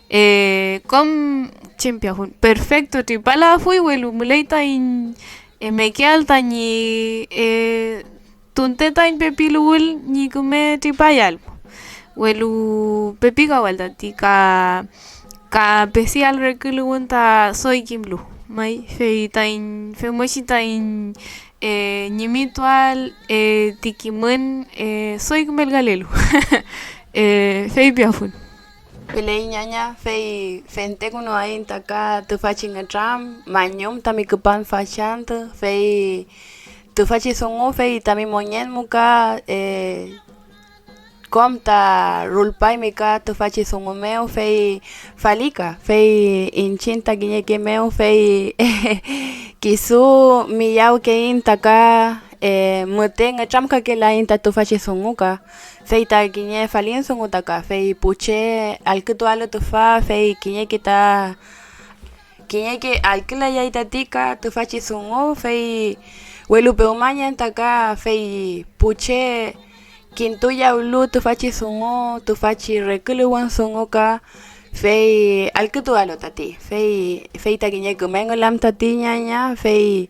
eh, kom chem piafun. Perfecto, tripalafuy, welu müley taiñ, eh, mekeael tañi, eh, tunte taiñ pepiluwül ñi küme tripayael, welu pepikawal tati ka, ka pefial reküluwün ta doy kimlu may, fey taiñ femngechi taiñ, eh, ñimituael, eh, ti kimün, eh, doy kümelkalelu, eh, feypiafun. Feley ñaña, fey fentekünuaiñ ta ka tüfachi ngütram, mañum tami küpan fachantü, fey tüfachi dungu, fey tami mongen mu ka, eh, kom ta rulpaymi ka tüfachi dungu mew, fey falika, fey iñchiñ ta kiñeke mew, fey kisu miyawkeiñ ta ka, eh, müte ngütramkakelaiñ ta tüfachi dungu ka. Fey ta kiñe falin dungu ta ka, fey pu che allkütualu tüfa, fey kiñeke ta, kiñeke allkülayay tati ka tüfachi dungu, fey welu pewmangen ta ka, fey pu che kintuyawlu tüfachi dungu, tüfachi reküluwün dungu ka, fey allkütualu tati, fey, fey ta kiñe küme ngülam tati ñaña, fey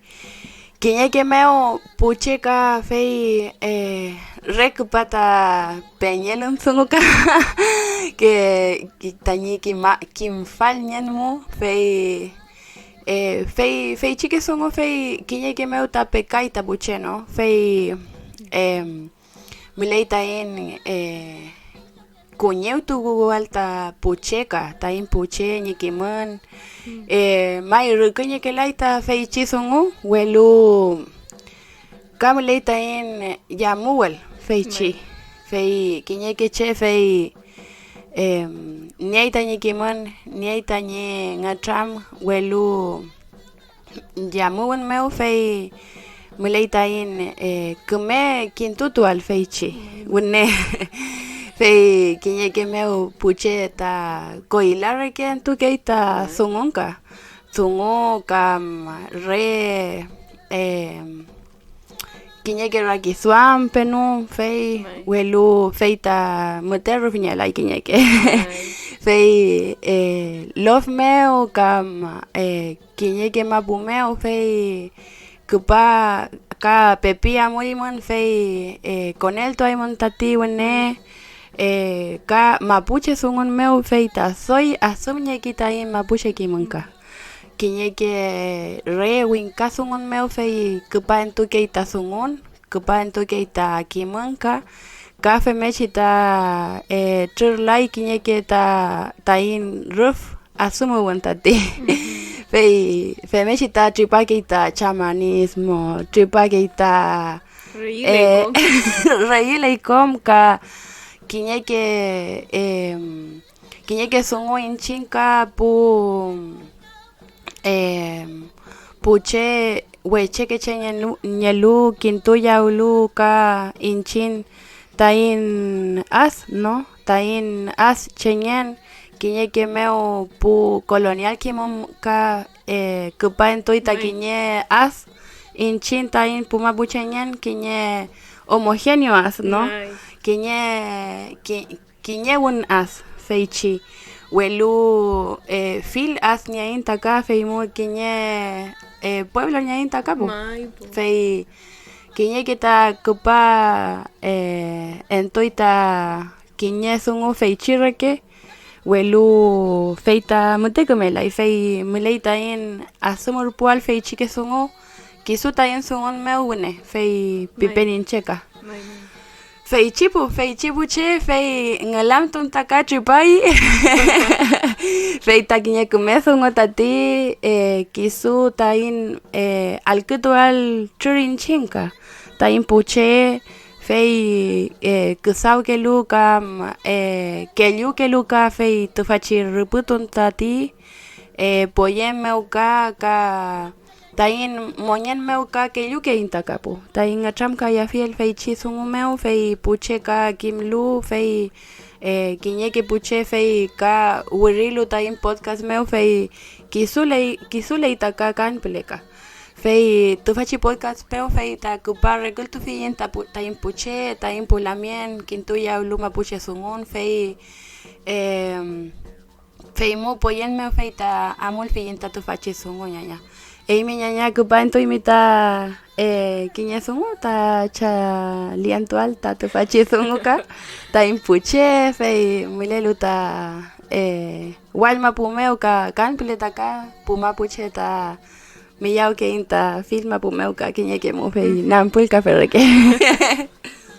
kiñeke mew pu che ka fey, eh, re küpa ta peñelün dungu ka ke, ki-, tañi kima-, kimfalngen mu, fey, eh, fey, feychike dungu fey kiñeke mew ta pekay ta pu che, no? Fey, em, müley taiñ, eh, kuñiwtukuwal ta pu che ka, taiñ pu che ñi kimün. Mm. Eh, may rüküñekelay ta feychi dungu, welu ka müley taiñ yamuwel feychi. May. Fey kiñeke che fey, em, niey tañi kimün, niey tañi ngütram, welu yamuwün mew fey müley taiñ, eh, küme kintutual feychi wüne. Fey kiñeke mew pu che ta koyla reke entukey ta dungun ka, dungu kam re, Em, kiñeke rakiduam penu, fey, may, welu fey ta müte rüfngelay kiñeke. May. Fey, eh, lof mew kam, eh, kiñeke mapu mew, fey küpa ka pepi amuymün, fey, eh, koneltuaymün tati wüne, eh, ka mapuche dungun mew, fey ta doy adümnieki taiñ mapuche kimün ka. Kiñeke re wingka dungun mew, fey küpa entukey ta dungun, küpa entukey ta kimün ka, ka femngechi ta, eh, trürlay kiñeke ta taiñ rüf adümuwün tati. Mhm. Fey femngechi ta tripakey ta chamanismo, tripakey ta, reyüley, eh, kom, reyüley kom ka kiñeke, em, kiñeke dungu iñchiñ ka pu, em, pu che wechekeche ñelu, ñelu kintuyawlu ka iñchiñ taiñ ad, no, taiñ ad chengen, kiñeke mew pu colonial kimün ka, eh, küpa entuy ta, may, kiñe ad iñchiñ taiñ pu mapuchengen, kiñe homogéneo ad, no, may, kiñe, ki-, kiñe wün ad feychi, welu, eh, fill ad nieiñ ta ka, fey mu kiñe, eh, pueblo nieiñ ta ka pu. May pu. Fey kiñeke ta küpa, eh, entuy ta kiñe dungu feychi reke, welu fey ta müte kümelay, fey müley taiñ adümürpuael feychike dungu kisu taiñ dungun mew wüne, fey pipen, may, iñche ka. May, may. Feychi pu, feychi pu che, fey ngülamtun ta ka tripay. Fey ta kiñe küme dungu tati, eh, kisu taiñ, eh, allkütuael trür iñchiñ ka, taiñ pu che, fey, eh, küdawkelu kam, eh, kellukelu ka, fey tüfachi rüpütun tati, eh, poyen mew ka, ka taiñ mongen mew ka kellukeiñ ta kapu, taiñ nütramkayafiel feychi dungu mew, fey pu che ka kimlu, fey, eh, kiñeke pu che fey ka wirilu taiñ podcast mew, fey kisuley, kisuley ta ka kan püle ka. Fey tüfachi podcast mew, fey ta küpa rekültufiyiñ ta pu, taiñ pu che, taiñ pu lamien, kintuyawlu mapuche dungun, fey, em, fey mu poyen mew, fey ta amulfiyiñ ta tüfachi dungu, ñaña. Eymi, ñaña, küpantuymi ta, eh, kiñe dungu ta chalientuael ta tüfachi dungu ka, taiñ pu che, fey mülelu ta, eh, wall mapu mew ka kan püle ta ka pu mapu che ta miyawkeiñ ta fill mapu mew ka kiñeke mu, fey nampülkafe reke.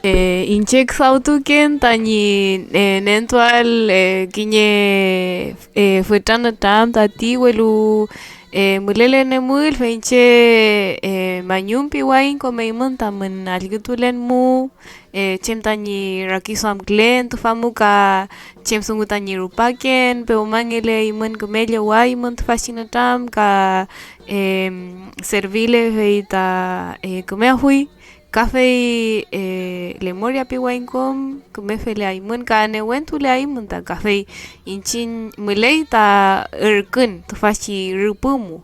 Eh, iñche küdawtuken tañi, eh, nentuael, eh, kiñe, eh, fütra nütram tati, welu, eh, mülelen emül, fey iñche, eh, mañum piwayiñ kom eymün tamün allkütulen mu, eh, chem tañi rakiduamkülen tüfa mu ka chem dungu tañi rupaken, pewmangeleymün, küme llowaymün tüfachi nütram ka, em, servile, fey ta, eh, kümeafuy. Ka fey, eh, lemoria piwayiñ kom, küme feleaymün ka newentuleaymün ta, ka fey iñchiñ müley ta ürkün tüfachi rüpü mu.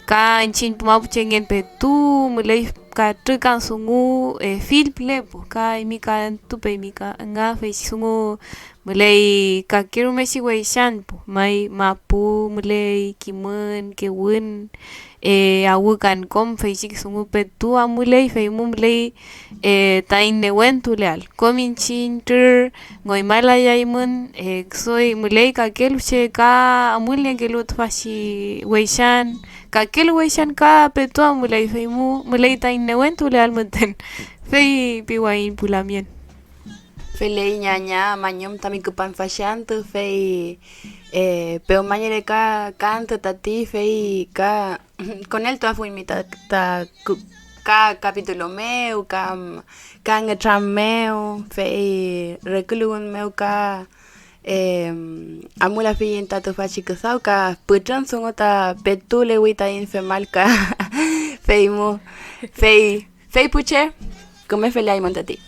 Ka iñchiñ pu mapuchengen petu müley katrükan dungu, eh, fill püle pu, ka eymi ka entupeymi ka nga feychi dungu müley kakerumechi weychan pu, may mapu müley, kimün, kewün, eh, awükan kom feychi dungu petu amuley, fey mu müley, eh, taiñ newentuleael. Kom iñchiñ trür ngoymalayaymün, eh, kisu müley kakelu che ka amulniekelu tüfachi weychan, kakelu weychan ka petu amuley, fey mu müley taiñ newentuleael müten, fey piwayiñ pu lamien. Feley, ñaña, mañum tami küpan fachantü, fey, eh, pewmangele ka, ka antü tati, fey ka koneltuafuymi ta, ta ku-, ka capítulo mew, ka, ka ngütram mew, fey reküluwün mew ka, em, amulafiyiñ ta tüfachi küdaw, ka pütrün dungu ta petu lewi taiñ femal ka, fey mu, fey, fey pu che, küme feleaymün tati.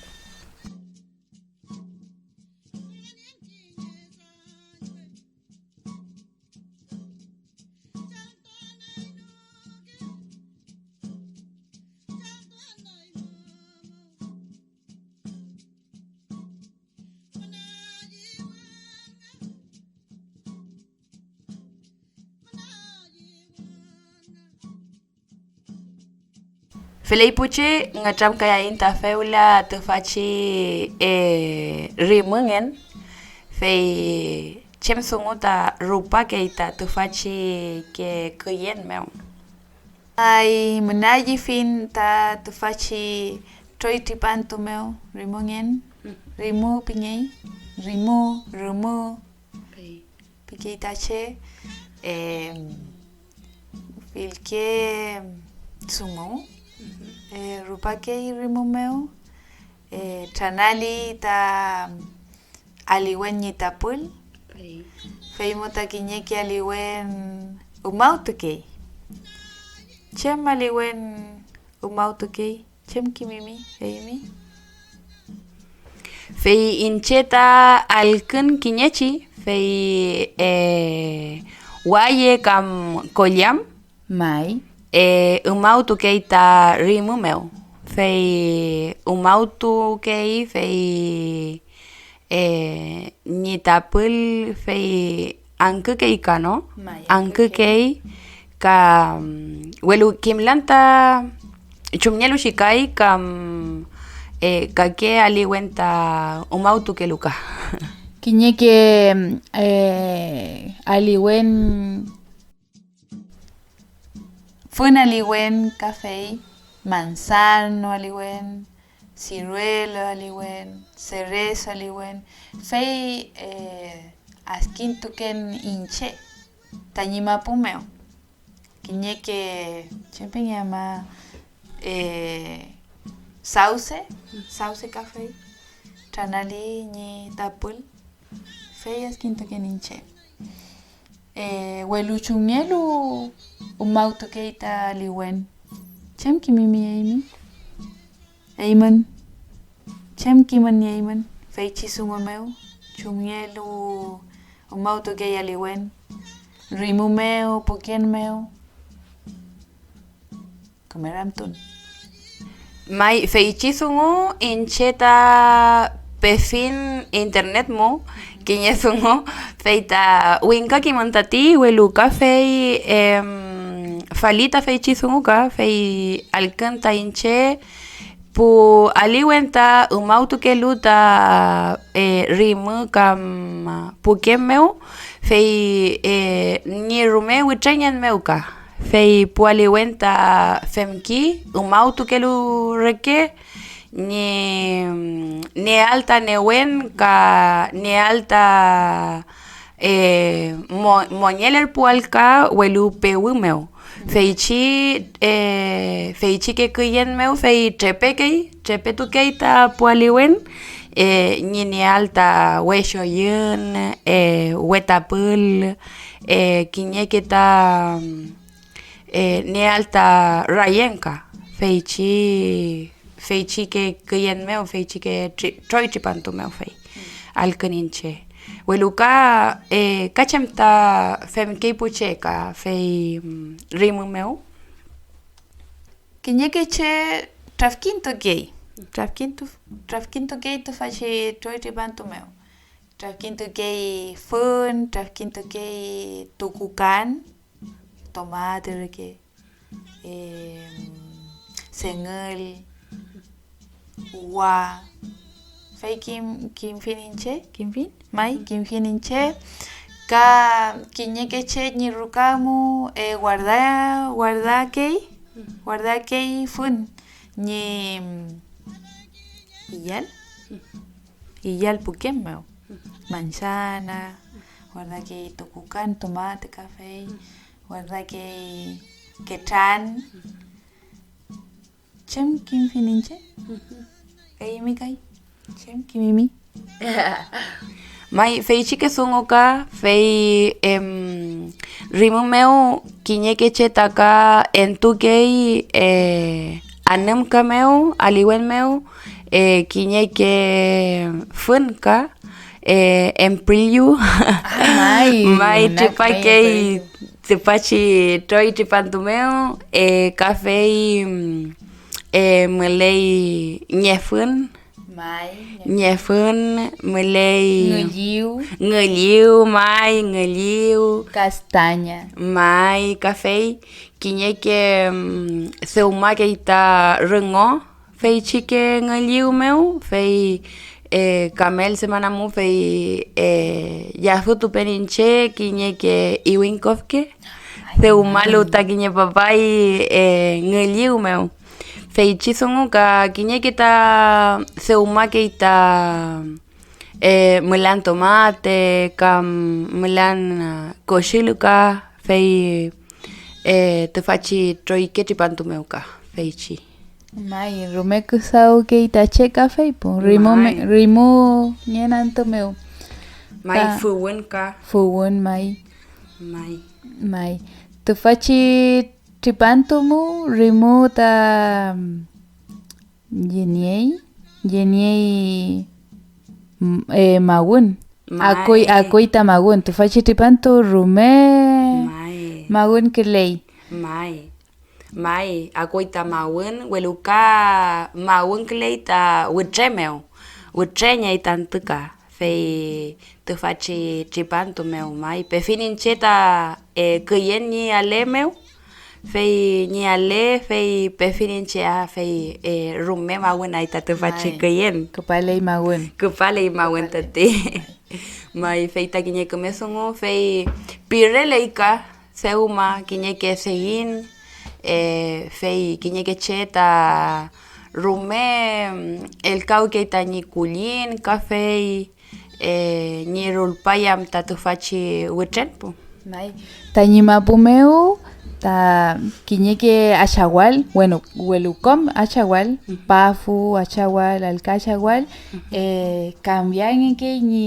Feley pu che, ngütramkayaiñ ta fewla tüfachi, eh, rimüngen, fey chem dungu ta rupakey ta tüfachi ke küyen mew. Ay, müna ayüfiñ ta tüfachi troy tripantu mew, rimüngen, rimu pingey, rimu, rümu, pikey ta che, em, fillke dungu, eh, rupakey rimu mew, eh, tranali ta aliwen ñi tapül, fey mo ta kiñeke aliwen umawtukey. ¿Chem aliwen umawtukey? ¿Chem kimimi eymi? Fey iñche ta alkün kiñechi, fey, eh, waye kam kollam, may, eh, umawtukey ta rimü mew, fey umawtukey, fey, eh, ñi tapül, fey angkükey ka, ¿no? May, angkükey. Angkükey ka, mm, welu kimlan ta chumngelu chi kay kam, eh, kake aliwen ta umawtukelu ka. Kiñeke, eh, aliwen, fün aliwen, kafey, manzano aliwen, ciruelo aliwen, cerezo aliwen, fey, eh, adkintuken iñche tañi mapu mew. Kiñeke, ¿chem pingey ama? Eh, sauce, sauce kafey, tranali ñi tapül, fey adkintuken iñche. Eh, welu ¿chumngelu umawtukey ta aliwen? ¿Chem kimimi eymi? Eymün, ¿chem kimün nieymün feychi dungu mew? ¿Chumngelu umawtukey aliwen? ¿Rimu mew, puken mew? Küme ramtun. May, feychi dungu iñche ta pefiñ internet mu kiñe dungu, fey ta wingkakimün tati, welu ka fey, em, fali ta feychi dungu ka, fey alkün ta iñche pu aliwen ta umawtukelu ta, eh, rimü kam pukem mew, fey, eh, ñi rume witrangen mew ka, fey pu aliwen ta femki umawtukelu reke ñi, mm, nieael ta newen ka nieael ta, eh, mo-, mongelerpuael ka, welu pewü mew. Feychi, eh, feychike küyen mew fey trepekey, trepetukey ta pu aliwen, eh, ñi nieael ta we choyün, eh, we tapül, eh, kiñeke ta, eh, nieael ta rayenka, feychi, feychike küyen mew, feychike tri-, troy tripantu mew fey alkün iñche. Welu ka, eh, ka chem ta femkey pu che ka fey, mm, rimü mew. Kiñeke che trafkintukey, trafkintu-, trafkintukey tüfachi troy tripantu mew. Trafkintukey fün, trafkintukey tukukan, tomate reke, em, sengül, wa. Fey kim-, kimfiñ iñche, kimfiñ, may, kimfiñ iñche. Ka kiñeke che ñi ruka mu, eh, warda-, wardakey, wardakey fün ñi, mm, iyal, iyal pukem mew. Manzana, wardakey tukukan, tomate, kafey, wardakey ketran. ¿Chem kimfiñ iñche? Eymi kay, ¿chem kimimi? May, feychike dungu ka, fey, em, rimü mew kiñeke che ta ka entukey, eh, anümka mew, aliwen mew, eh, kiñeke fün ka, eh, emprillu. Ah, may, may, wüna tripakey küme tüfachi troy tripantu mew, eh, kafey, mm, eh, müley ñefün. May. Ñefün müley. Ngülliw. Ngülliw, may, ngülliw. Kastaña. May, kafey kiñeke, mm, dewmakey ta rüngo feychike ngülliw mew, fey, eh, kamel semana mu, fey, eh, yafütupen iñche kiñeke iwin kofke, dewmalu ta kiñe papay, eh, ngülliw mew. Feychi dungu ka kiñeke ta dewmakey ta, eh, mülan tomate kam mülan, ah, koxülu ka, fey, eh, tüfachi troyke tripantu mew ka feychi. May, rume küdawkey ta che kafey pu, rimu me-, May. Rimu ngen antü mew. May, ta fuwün ka. Fuwün, may. May. May. Tüfachi tripantu mu rimu ta, mm, yeniey, yeniey, mm, eh, mawün. May. Akuy, akuy ta mawün. Tüfachi tripantu rume May. Mawünküley. May. May, akuy ta mawün, welu ka mawünküley ta wütre mew, wütre ñi ay ta antü ka, fey tüfachi tripantu mew may, pefiñ iñche ta, eh, küyen ñi ale mew, fey ñi ale, fey pefiñ iñche, ah, fey, eh, rume mawün ay ta tüfachi May. Küyen. Küpaley mawün. Küpaley mawün Küpaley. Tati. May, fey ta kiñe küme dungu, fey pireley ka, dewma kiñeke deyin, eh, fey kiñeke che ta rume, mm, elkawkey tañi kulliñ, kafey, eh, ñi rulpay am ta tüfachi wütren pu. May, tañi mapu mew ta kiñeke achawall, wenu, welu kom achawall, Mhm. Pafu achawall, Alka achawall, Mhm. eh, kambiangekey ñi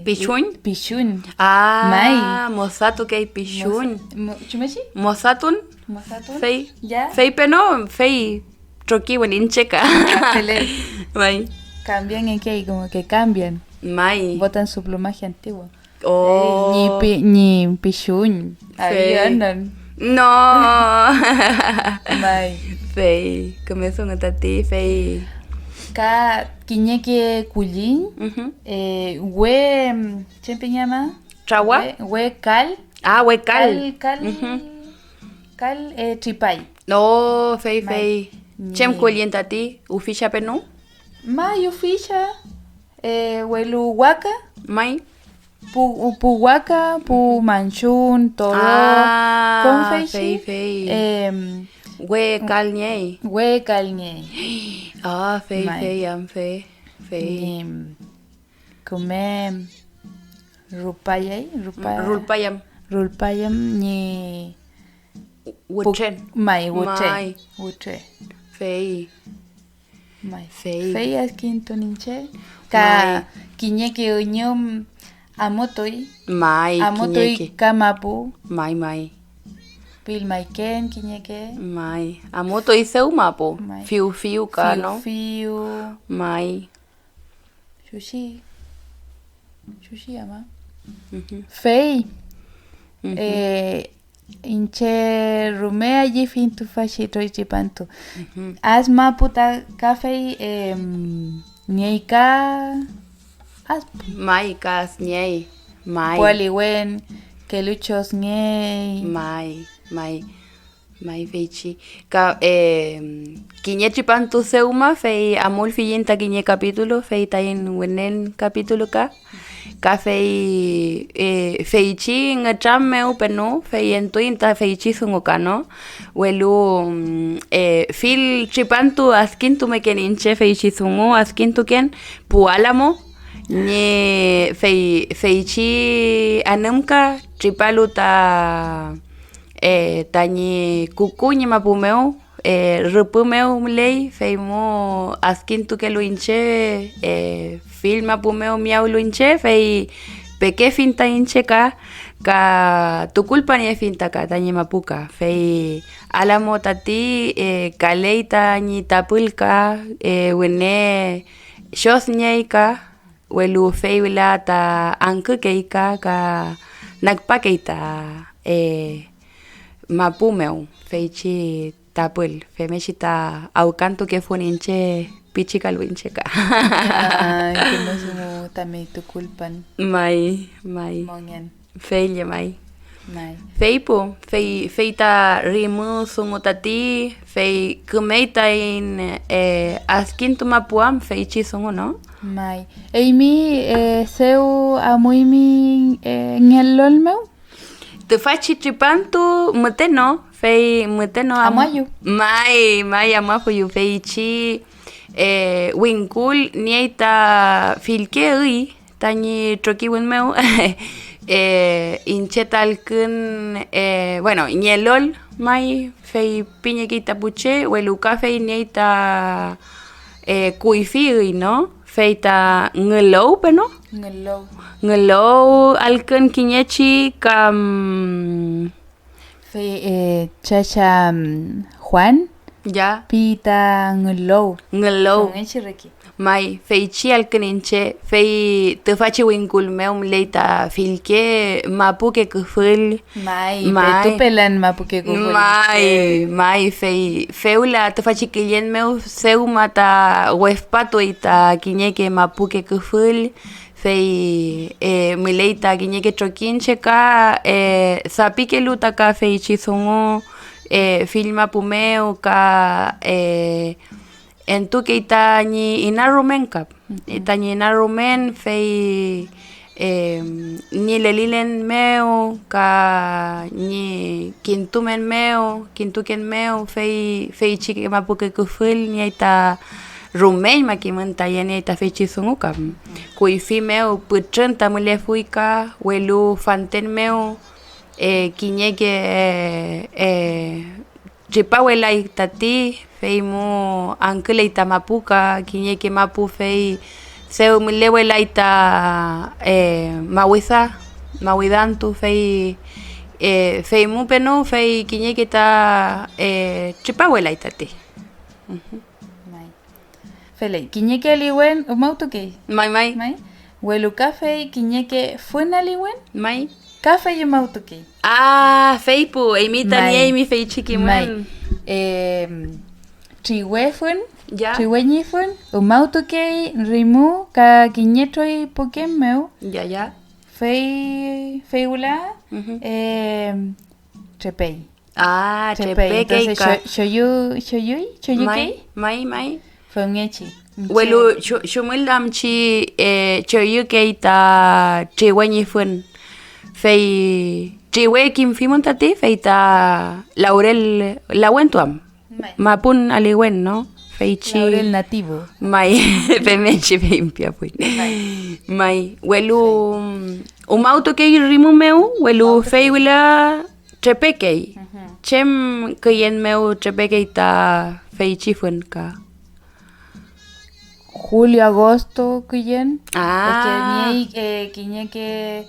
Pichun? Pichun. Ah, May. Mosatukey pichun. Mos-, mo-, chumechi? Mosatun? Mosatun? Fey, Ya. Fey peno, fey trokiwen iñche ka. Ya, feley. May. Kambiangekey, como que cambian. May. Botan su plumaje antiguo. Oh. Ey, ñi pi-, ñi pichun. Fey. Ayünon. No. May. Fey, küme dungu tati, fey. Ka kiñeke kulliñ, Mhm. eh, we, ¿chem pingey ama? Trawa? We, we kal. Ah, we kal. Kal, kal, Mhm. kal, eh, tripay. No, fey, May. Fey. Ñi- ¿Chem kulliñ tati? ¿Uficha penu? May, uficha, eh, welu waka. May. Pu, pu waka, pu manchun, toro, Ah, konfeychi, fey, fey. Em, we kalngey. We kalngey. Ah, fey, May. Fey, am fey, fey. Ñi küme rupayay, rupa-, Rulpayam. Rulpayam ñi Wütren. Pu-, may, wütren. May. Wütren. Fey. May. Fey. Fey adkintun iñche. Ka May. Kiñeke üñüm amutuy. May, amutuy kiñeke. Ka mapu. May, may. Pil mayken kiñeke. May. Amutuy dew mapu. May. Fiu, fiu ka, fiu, ¿no? Fiu. May. Chuchi, chuchi ama. Mhm. Fey, mhm. Eh, iñche rume ayüfiñ tüfachi troy tripantu. Mhm. As mapu ta kafey, em, niey ka as. May ka as niey. May. Pualiwen, keluchos niey. May, may. May feychi ka, eh, kiñe tripantu dewma, fey amulfiyiñ ta kiñe capítulo, fey taiñ wünen capítulo ka, ka fey, eh, feychi ngütram mew penu, fey entuiñ ta feychi dungu ka, ¿no? Welu, mm, eh, fill tripantu adkintumeken iñche feychi dungu, adkintuken pu alamo, ñi fey, feychi anümka tripalu ta eh, tañi kuku ñi mapu mew, eh, rüpü mew müley, fey mu adkintukelu iñche, eh, fill mapu mew miyawlu iñche, fey pekefiñ ta iñche ka, ka tukulpaniefiñ ta ka tañi mapu ka, fey alamo tati, eh, kaley tañi tapül ka, eh, wüne chosniey ka, welu fey wüla ta angkükey ka, ka nakpakey ta, eh, mapu mew feychi tapül, femngechi ta awkantukefun iñche pichikalu iñche ka. Ay, küme dungu tami tukulpan. May, may. Mongen. Fey llemay. May. Fey pu, fey, fey ta rimü dungu tati, fey kümey taiñ, eh, adkintumapuam feychi dungu, ¿no? May. Eymi, eh, dew amuymi, eh, ngelol mew? Tüfachi tripantu müten no, fey müten no am-, Amuayu. May, may, amuafuyu, feychi, eh, wingkul niey ta fillke üy tañi trokiwün mew. Eh, iñche talkün, eh, bueno, ñelol may, fey pingekey ta pu che, welu ka fey niey ta, eh, kuyfi üy, ¿no? Fey ta ngülow, ¿no? Ngülow. Ngülow alkün kiñechi kam. Fey, eh, chacha, mm, Juan. Ya. Pi ta ngülow. Ngülow. Chumngechi reke. May, feychi alkün iñche, fey tüfachi wingkul mew müley ta fillke mapuke küfüll. May, may. Petu pelan mapuke küfüll. May, may, fey fewla tüfachi killen mew dewma ta wefpatuy ta kiñeke mapuke küfüll, fey, eh, müley ta kiñeke trokiñche ka, eh, dapikelu ta ka feychi dungu, eh, fill mapu mew ka, eh, entukey tañi inarumen ka, tañi inarumen, fey, em, ñi lelilen mew ka ñi kintumen mew, kintuken mew, fey feychi mapuke küfüll niey ta rumeñma kimün ta yeniey ta feychi dungu ka. Kuyfi mew pütrün ta mülefuy ka, welu fanten mew, eh, kiñeke, eh, tripawelay tati, fey mu angküley ta mapu ka kiñeke mapu, fey dew mülewelay ta, eh, mawida, mawidantu, fey, eh, fey mu penu, fey kiñeke ta, eh, tripawelay tati. Mhm. May. Feley, kiñeke aliwen umawtukey. May, may. May. Welu ka fey kiñeke fün aliwen. May. Ka fey umawtukey. Ah, fey pu, eymi ta nieymi feychi kimün. May. Em, triwe fün, ya, triwe ñi fün, umawtukey rimu ka kiñe troy pukem mew. Ya, ya. Fey, fey wüla, mhm, em, trepey. Ah, trepey. Trepekey. Entonces, ka. Cho-, choyu-, choyuy, choyukey. May, may, may. Femngechi. Welu, chu-, chumül am chi, eh, choyükey ta triwe ñi fün. Fey triwe kimfimün tati, fey ta laurel lawentu am. May. Mapun aliwen, ¿no? Feychi. Laurel nativo. May, femngechi fey piafuy. May. May, welu, um, umawtukey rimu mew, welu fey wüla trepekey. Mhm. ¿Chem küyen mew trepekey ta feychi fün ka? Julio, agosto küyen. Ah. Es que niey, eh, kiñeke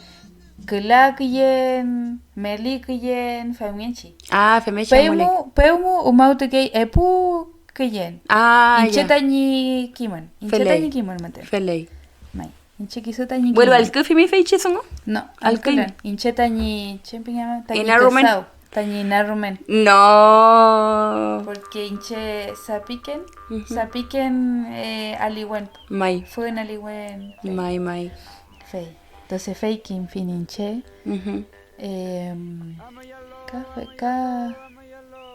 küla küyen, meli küyen, femngechi. Ah, femngechi amuley. Pewmu, pewmu umawtukey epu küyen. Ah, ya. Iñche tañi kimün. Iñche tañi kimün müten. Feley. May. Iñche kisu tañi kimün. Welu, ¿allküfimi feychi dungu? No, allkülen. Iñche tañi, ¿chem pingama? Tañi inarumen. Tañi inarumen. No. Porque iñche sapiken, mhm, sapiken, eh, aliwen. May. Fün aliwen. May, may. Fey. Entonces, fey kimfin iñche. Mhm. Em, ka fe-, ka,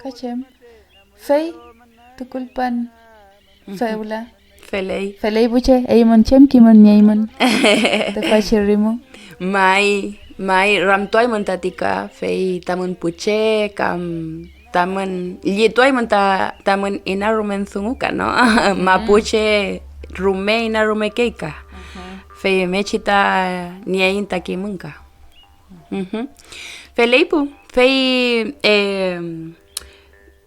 ka chem. Fey, tukulpan, mhm, fewla. Feley. Feley pu che, eymün, ¿chem kimün nieymün tüfachi rimu? May, may, ramtuaymün tati ka, fey tamün pu che, kam tamün, llituaymün ta tamün inarumen dungu ka, ¿no? Mhm. Mapuche rume inarumekey ka. Mhm. Fey femngechi ta nieiñ ta kimün ka. Mhm. Feley pu, fey, em,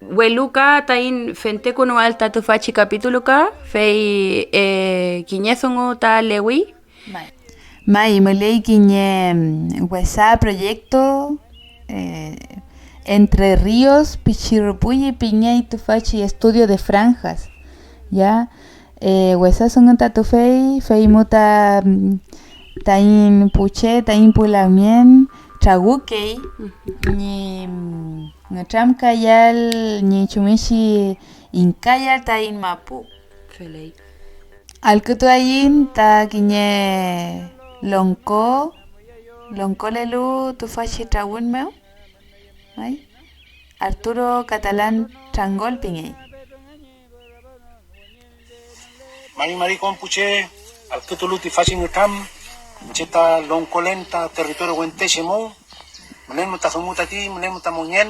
welu ka taiñ fentekünuael ta tüfachi kapitulu ka, fey, eh, kiñe dungu ta Lewi. May. May, müley kiñe, mm, wesa proyecto, eh, Entre Ríos pichi rüpüy pingey tüfachi estudio de franjas, ya. Eh, wesa dungu ta tüfey, fey mu ta, mm, taiñ pu che, taiñ pu lamngen, trawükey ñi, mm, ngütramkayal ñi chumngechi ingkayal taiñ mapu. Feley. Allkütuaiñ ta kiñe longko, longkolelu tüfachi trawün mew, may, Arturo Catalán Trangol pingey. Mari mari kom pu che, allkütulu ti fachi ngütram, iñche ta longkolen ta territorio wenteche mew, mülen mu ta dungu tati, mülen mu ta mongen,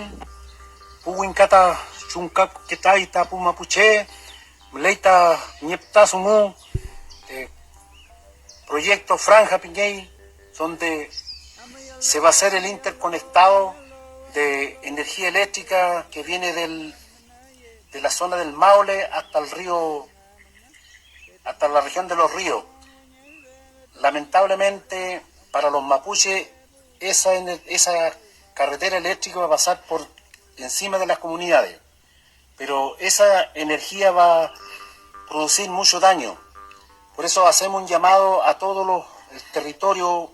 pu wingka ta chumkaketay ta pu mapuche, müley ta ñepta dungu, eh, proyecto Franja pingey, donde se va a hacer el interconectado de energía eléctrica que viene del, de la zona del Maule hasta el río, hasta la región de Los Ríos. Lamentablemente, para los mapuches, esa ener-, esa carretera eléctrica va a pasar por encima de las comunidades, pero esa energía va a producir mucho daño. Por eso hacemos un llamado a todos los, el territorio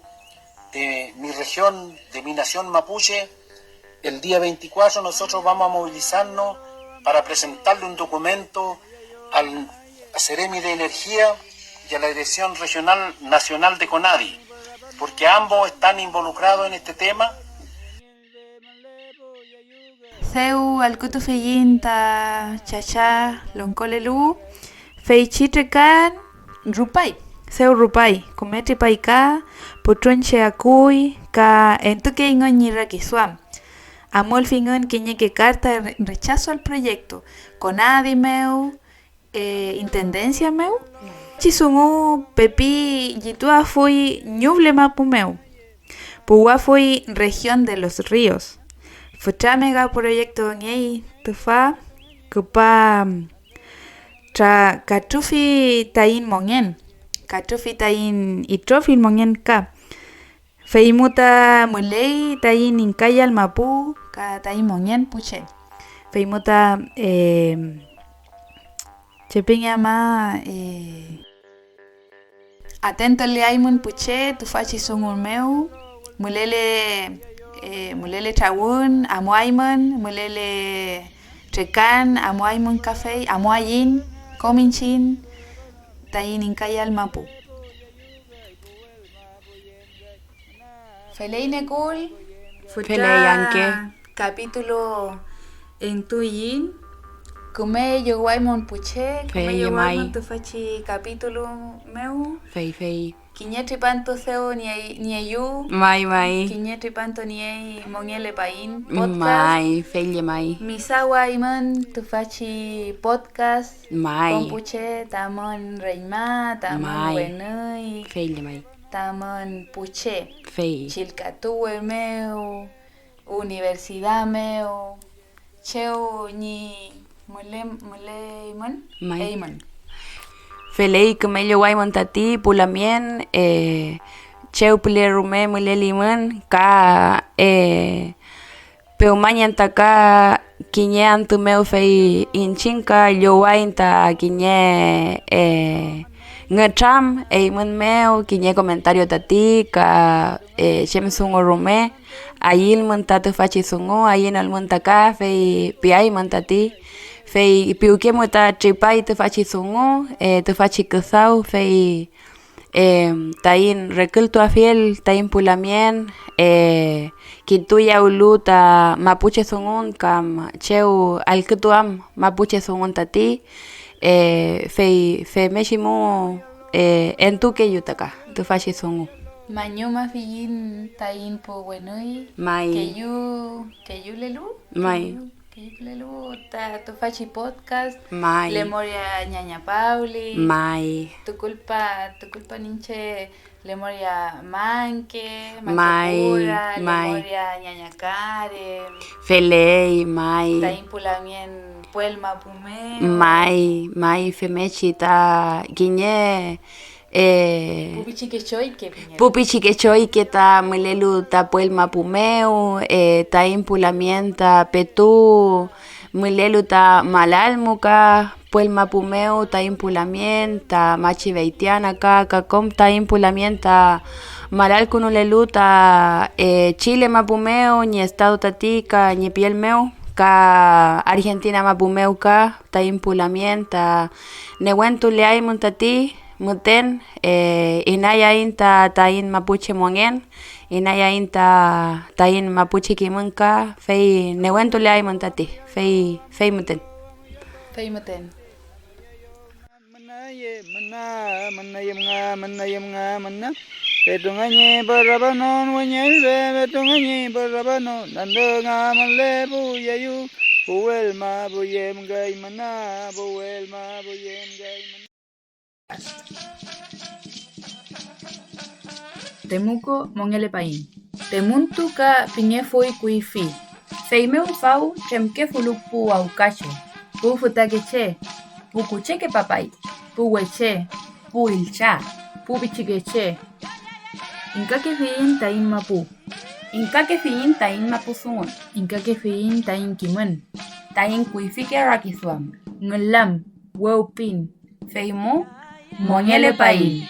de mi región, de mi nación mapuche. El día veinticuatro nosotros vamos a movilizarnos para presentarle un documento al Seremi de Energía y a la Dirección Regional Nacional de CONADI, porque ambos están involucrados en este tema. Dew allkütufiyiñ ta chacha longkolelu, feychi trekan rupay, dew rupay, küme tripay ka, pütrünche akuy, ka entukeyngün ñi rakiduam. Amulfingün kiñeke karta re-, rechazo al proyecto, CONADI mew, eh, intendencia mew. Chi dungu pepi llituafuy ñuble mapu mew, puwafuy región de los ríos. Fütra megaproyecto ngey tüfa, küpa tra-, katrüfi taiñ mongen, katrüfi taiñ itrofill mongen ka. Fey mu ta müley taiñ ingkayal mapu ka taiñ mongen pu che. Fey mu ta, eh, chepe ñama, eh, atentoleaymün pu che tüfachi dungu mew, mülele, eh, mülele trawün, amuaymün, mülele trekan, amuaymün kafey, amuaiñ kom iñchiñ taiñ ingkayal mapu. Feley Nekul, fütra, feley Anke, kapitulo entuiñ. Küme llowaymün pu che, küme, fey, llowaymün may, tüfachi kapitulo mew. Fey, fey. Kiñe tripantu dew niey, nieyu. May, may. Kiñe tripantu niey Mongelepaiñ podcast. May, fey llemay. Misawaymün tüfachi podcast. May. Kom pu che tamün reñma, tamün, may, wenüy. Fey llemay. Tamün pu che. Fey. Chillkatuwe mew, universidad mew, chew ñi müle-, müleymün, may, eymün. Feley, küme llowaymün tati pu lamien, eh, chew püle rume mülelimün ka, eh, pewmañen ta ka kiñe antü mew, fey iñchiñ ka llowaiñ ta kiñe, eh, ngütram eymün mew, kiñe comentario tati ka, eh, chem dungu rume. Ayülmün ta tüfachi dungu, ayünolmün ta ka, fey piaymün tati, fey piwke mu ta tripay tüfachi dungu, eh, tüfachi küdaw, fey, eh, taiñ rekültuafiel taiñ pu lamien, eh, kintuyawlu ta mapuche dungun kam chew allkütuam mapuche dungun tati, eh, fey femngechi mu, eh, entukeyu ta ka tüfachi dungu. Mañumafiyiñ taiñ pu wenüy, may, keyu, keyulelu, may, keyu, keyulelu ta tüfachi podcast, may, Lemoria ñaña Pauli, may, tukulpa, tukulpa ninche Lemoria Manke, may, Machokura, may, Lemoria ñaña Karen. Feley, may. Taiñ pu lamien puel mapu mew. May, may, femngechi ta kiñe, eh, pu pichike choyke pingelu. Pu pichike choyke ta mülelu ta puel mapu mew, eh, taiñ pu lamien ta petu mülelu ta Malalmu ka puel mapu mew taiñ pu lamien ta machi Beitiana ka, ka kom taiñ pu lamien ta malalkünulelu ta, eh, Chile mapu mew ñi estado tati ka ñi piel mew, ka Argentina mapu mew ka taiñ pu lamien ta newentuleaymün tati müten, eh, inayaiñ ta taiñ mapuche mongen, inayaiñ ta taiñ mapuche kimün ka, fey newentuleaymün tati, fey, fey müten. Fey müten. Müna ye, müna, müna ye, müna, müna ye, müna, müna. Petu nga ñi pürabanon weñelbe, petu nga ñi pürabanon, nantü nga müle pu yeyu, puwel mapu yem kay müna, puwel mapu yem kay müna. Temuko mongelepaiñ. Temuntu ka pingefuy kuyfi. Feymew faw tremkefulu pu wawkache, pu fütakeche, pu kucheke papay, pu weche, pu illcha, pu pichikeche. Ingkakefiyiñ taiñ mapu. Ingkakefiyiñ taiñ mapu dungun. Ingkakefiyiñ taiñ kimün. Taiñ kuyfike rakiduam. Ngülam, wewpin. Feymu, mongelepaiñ.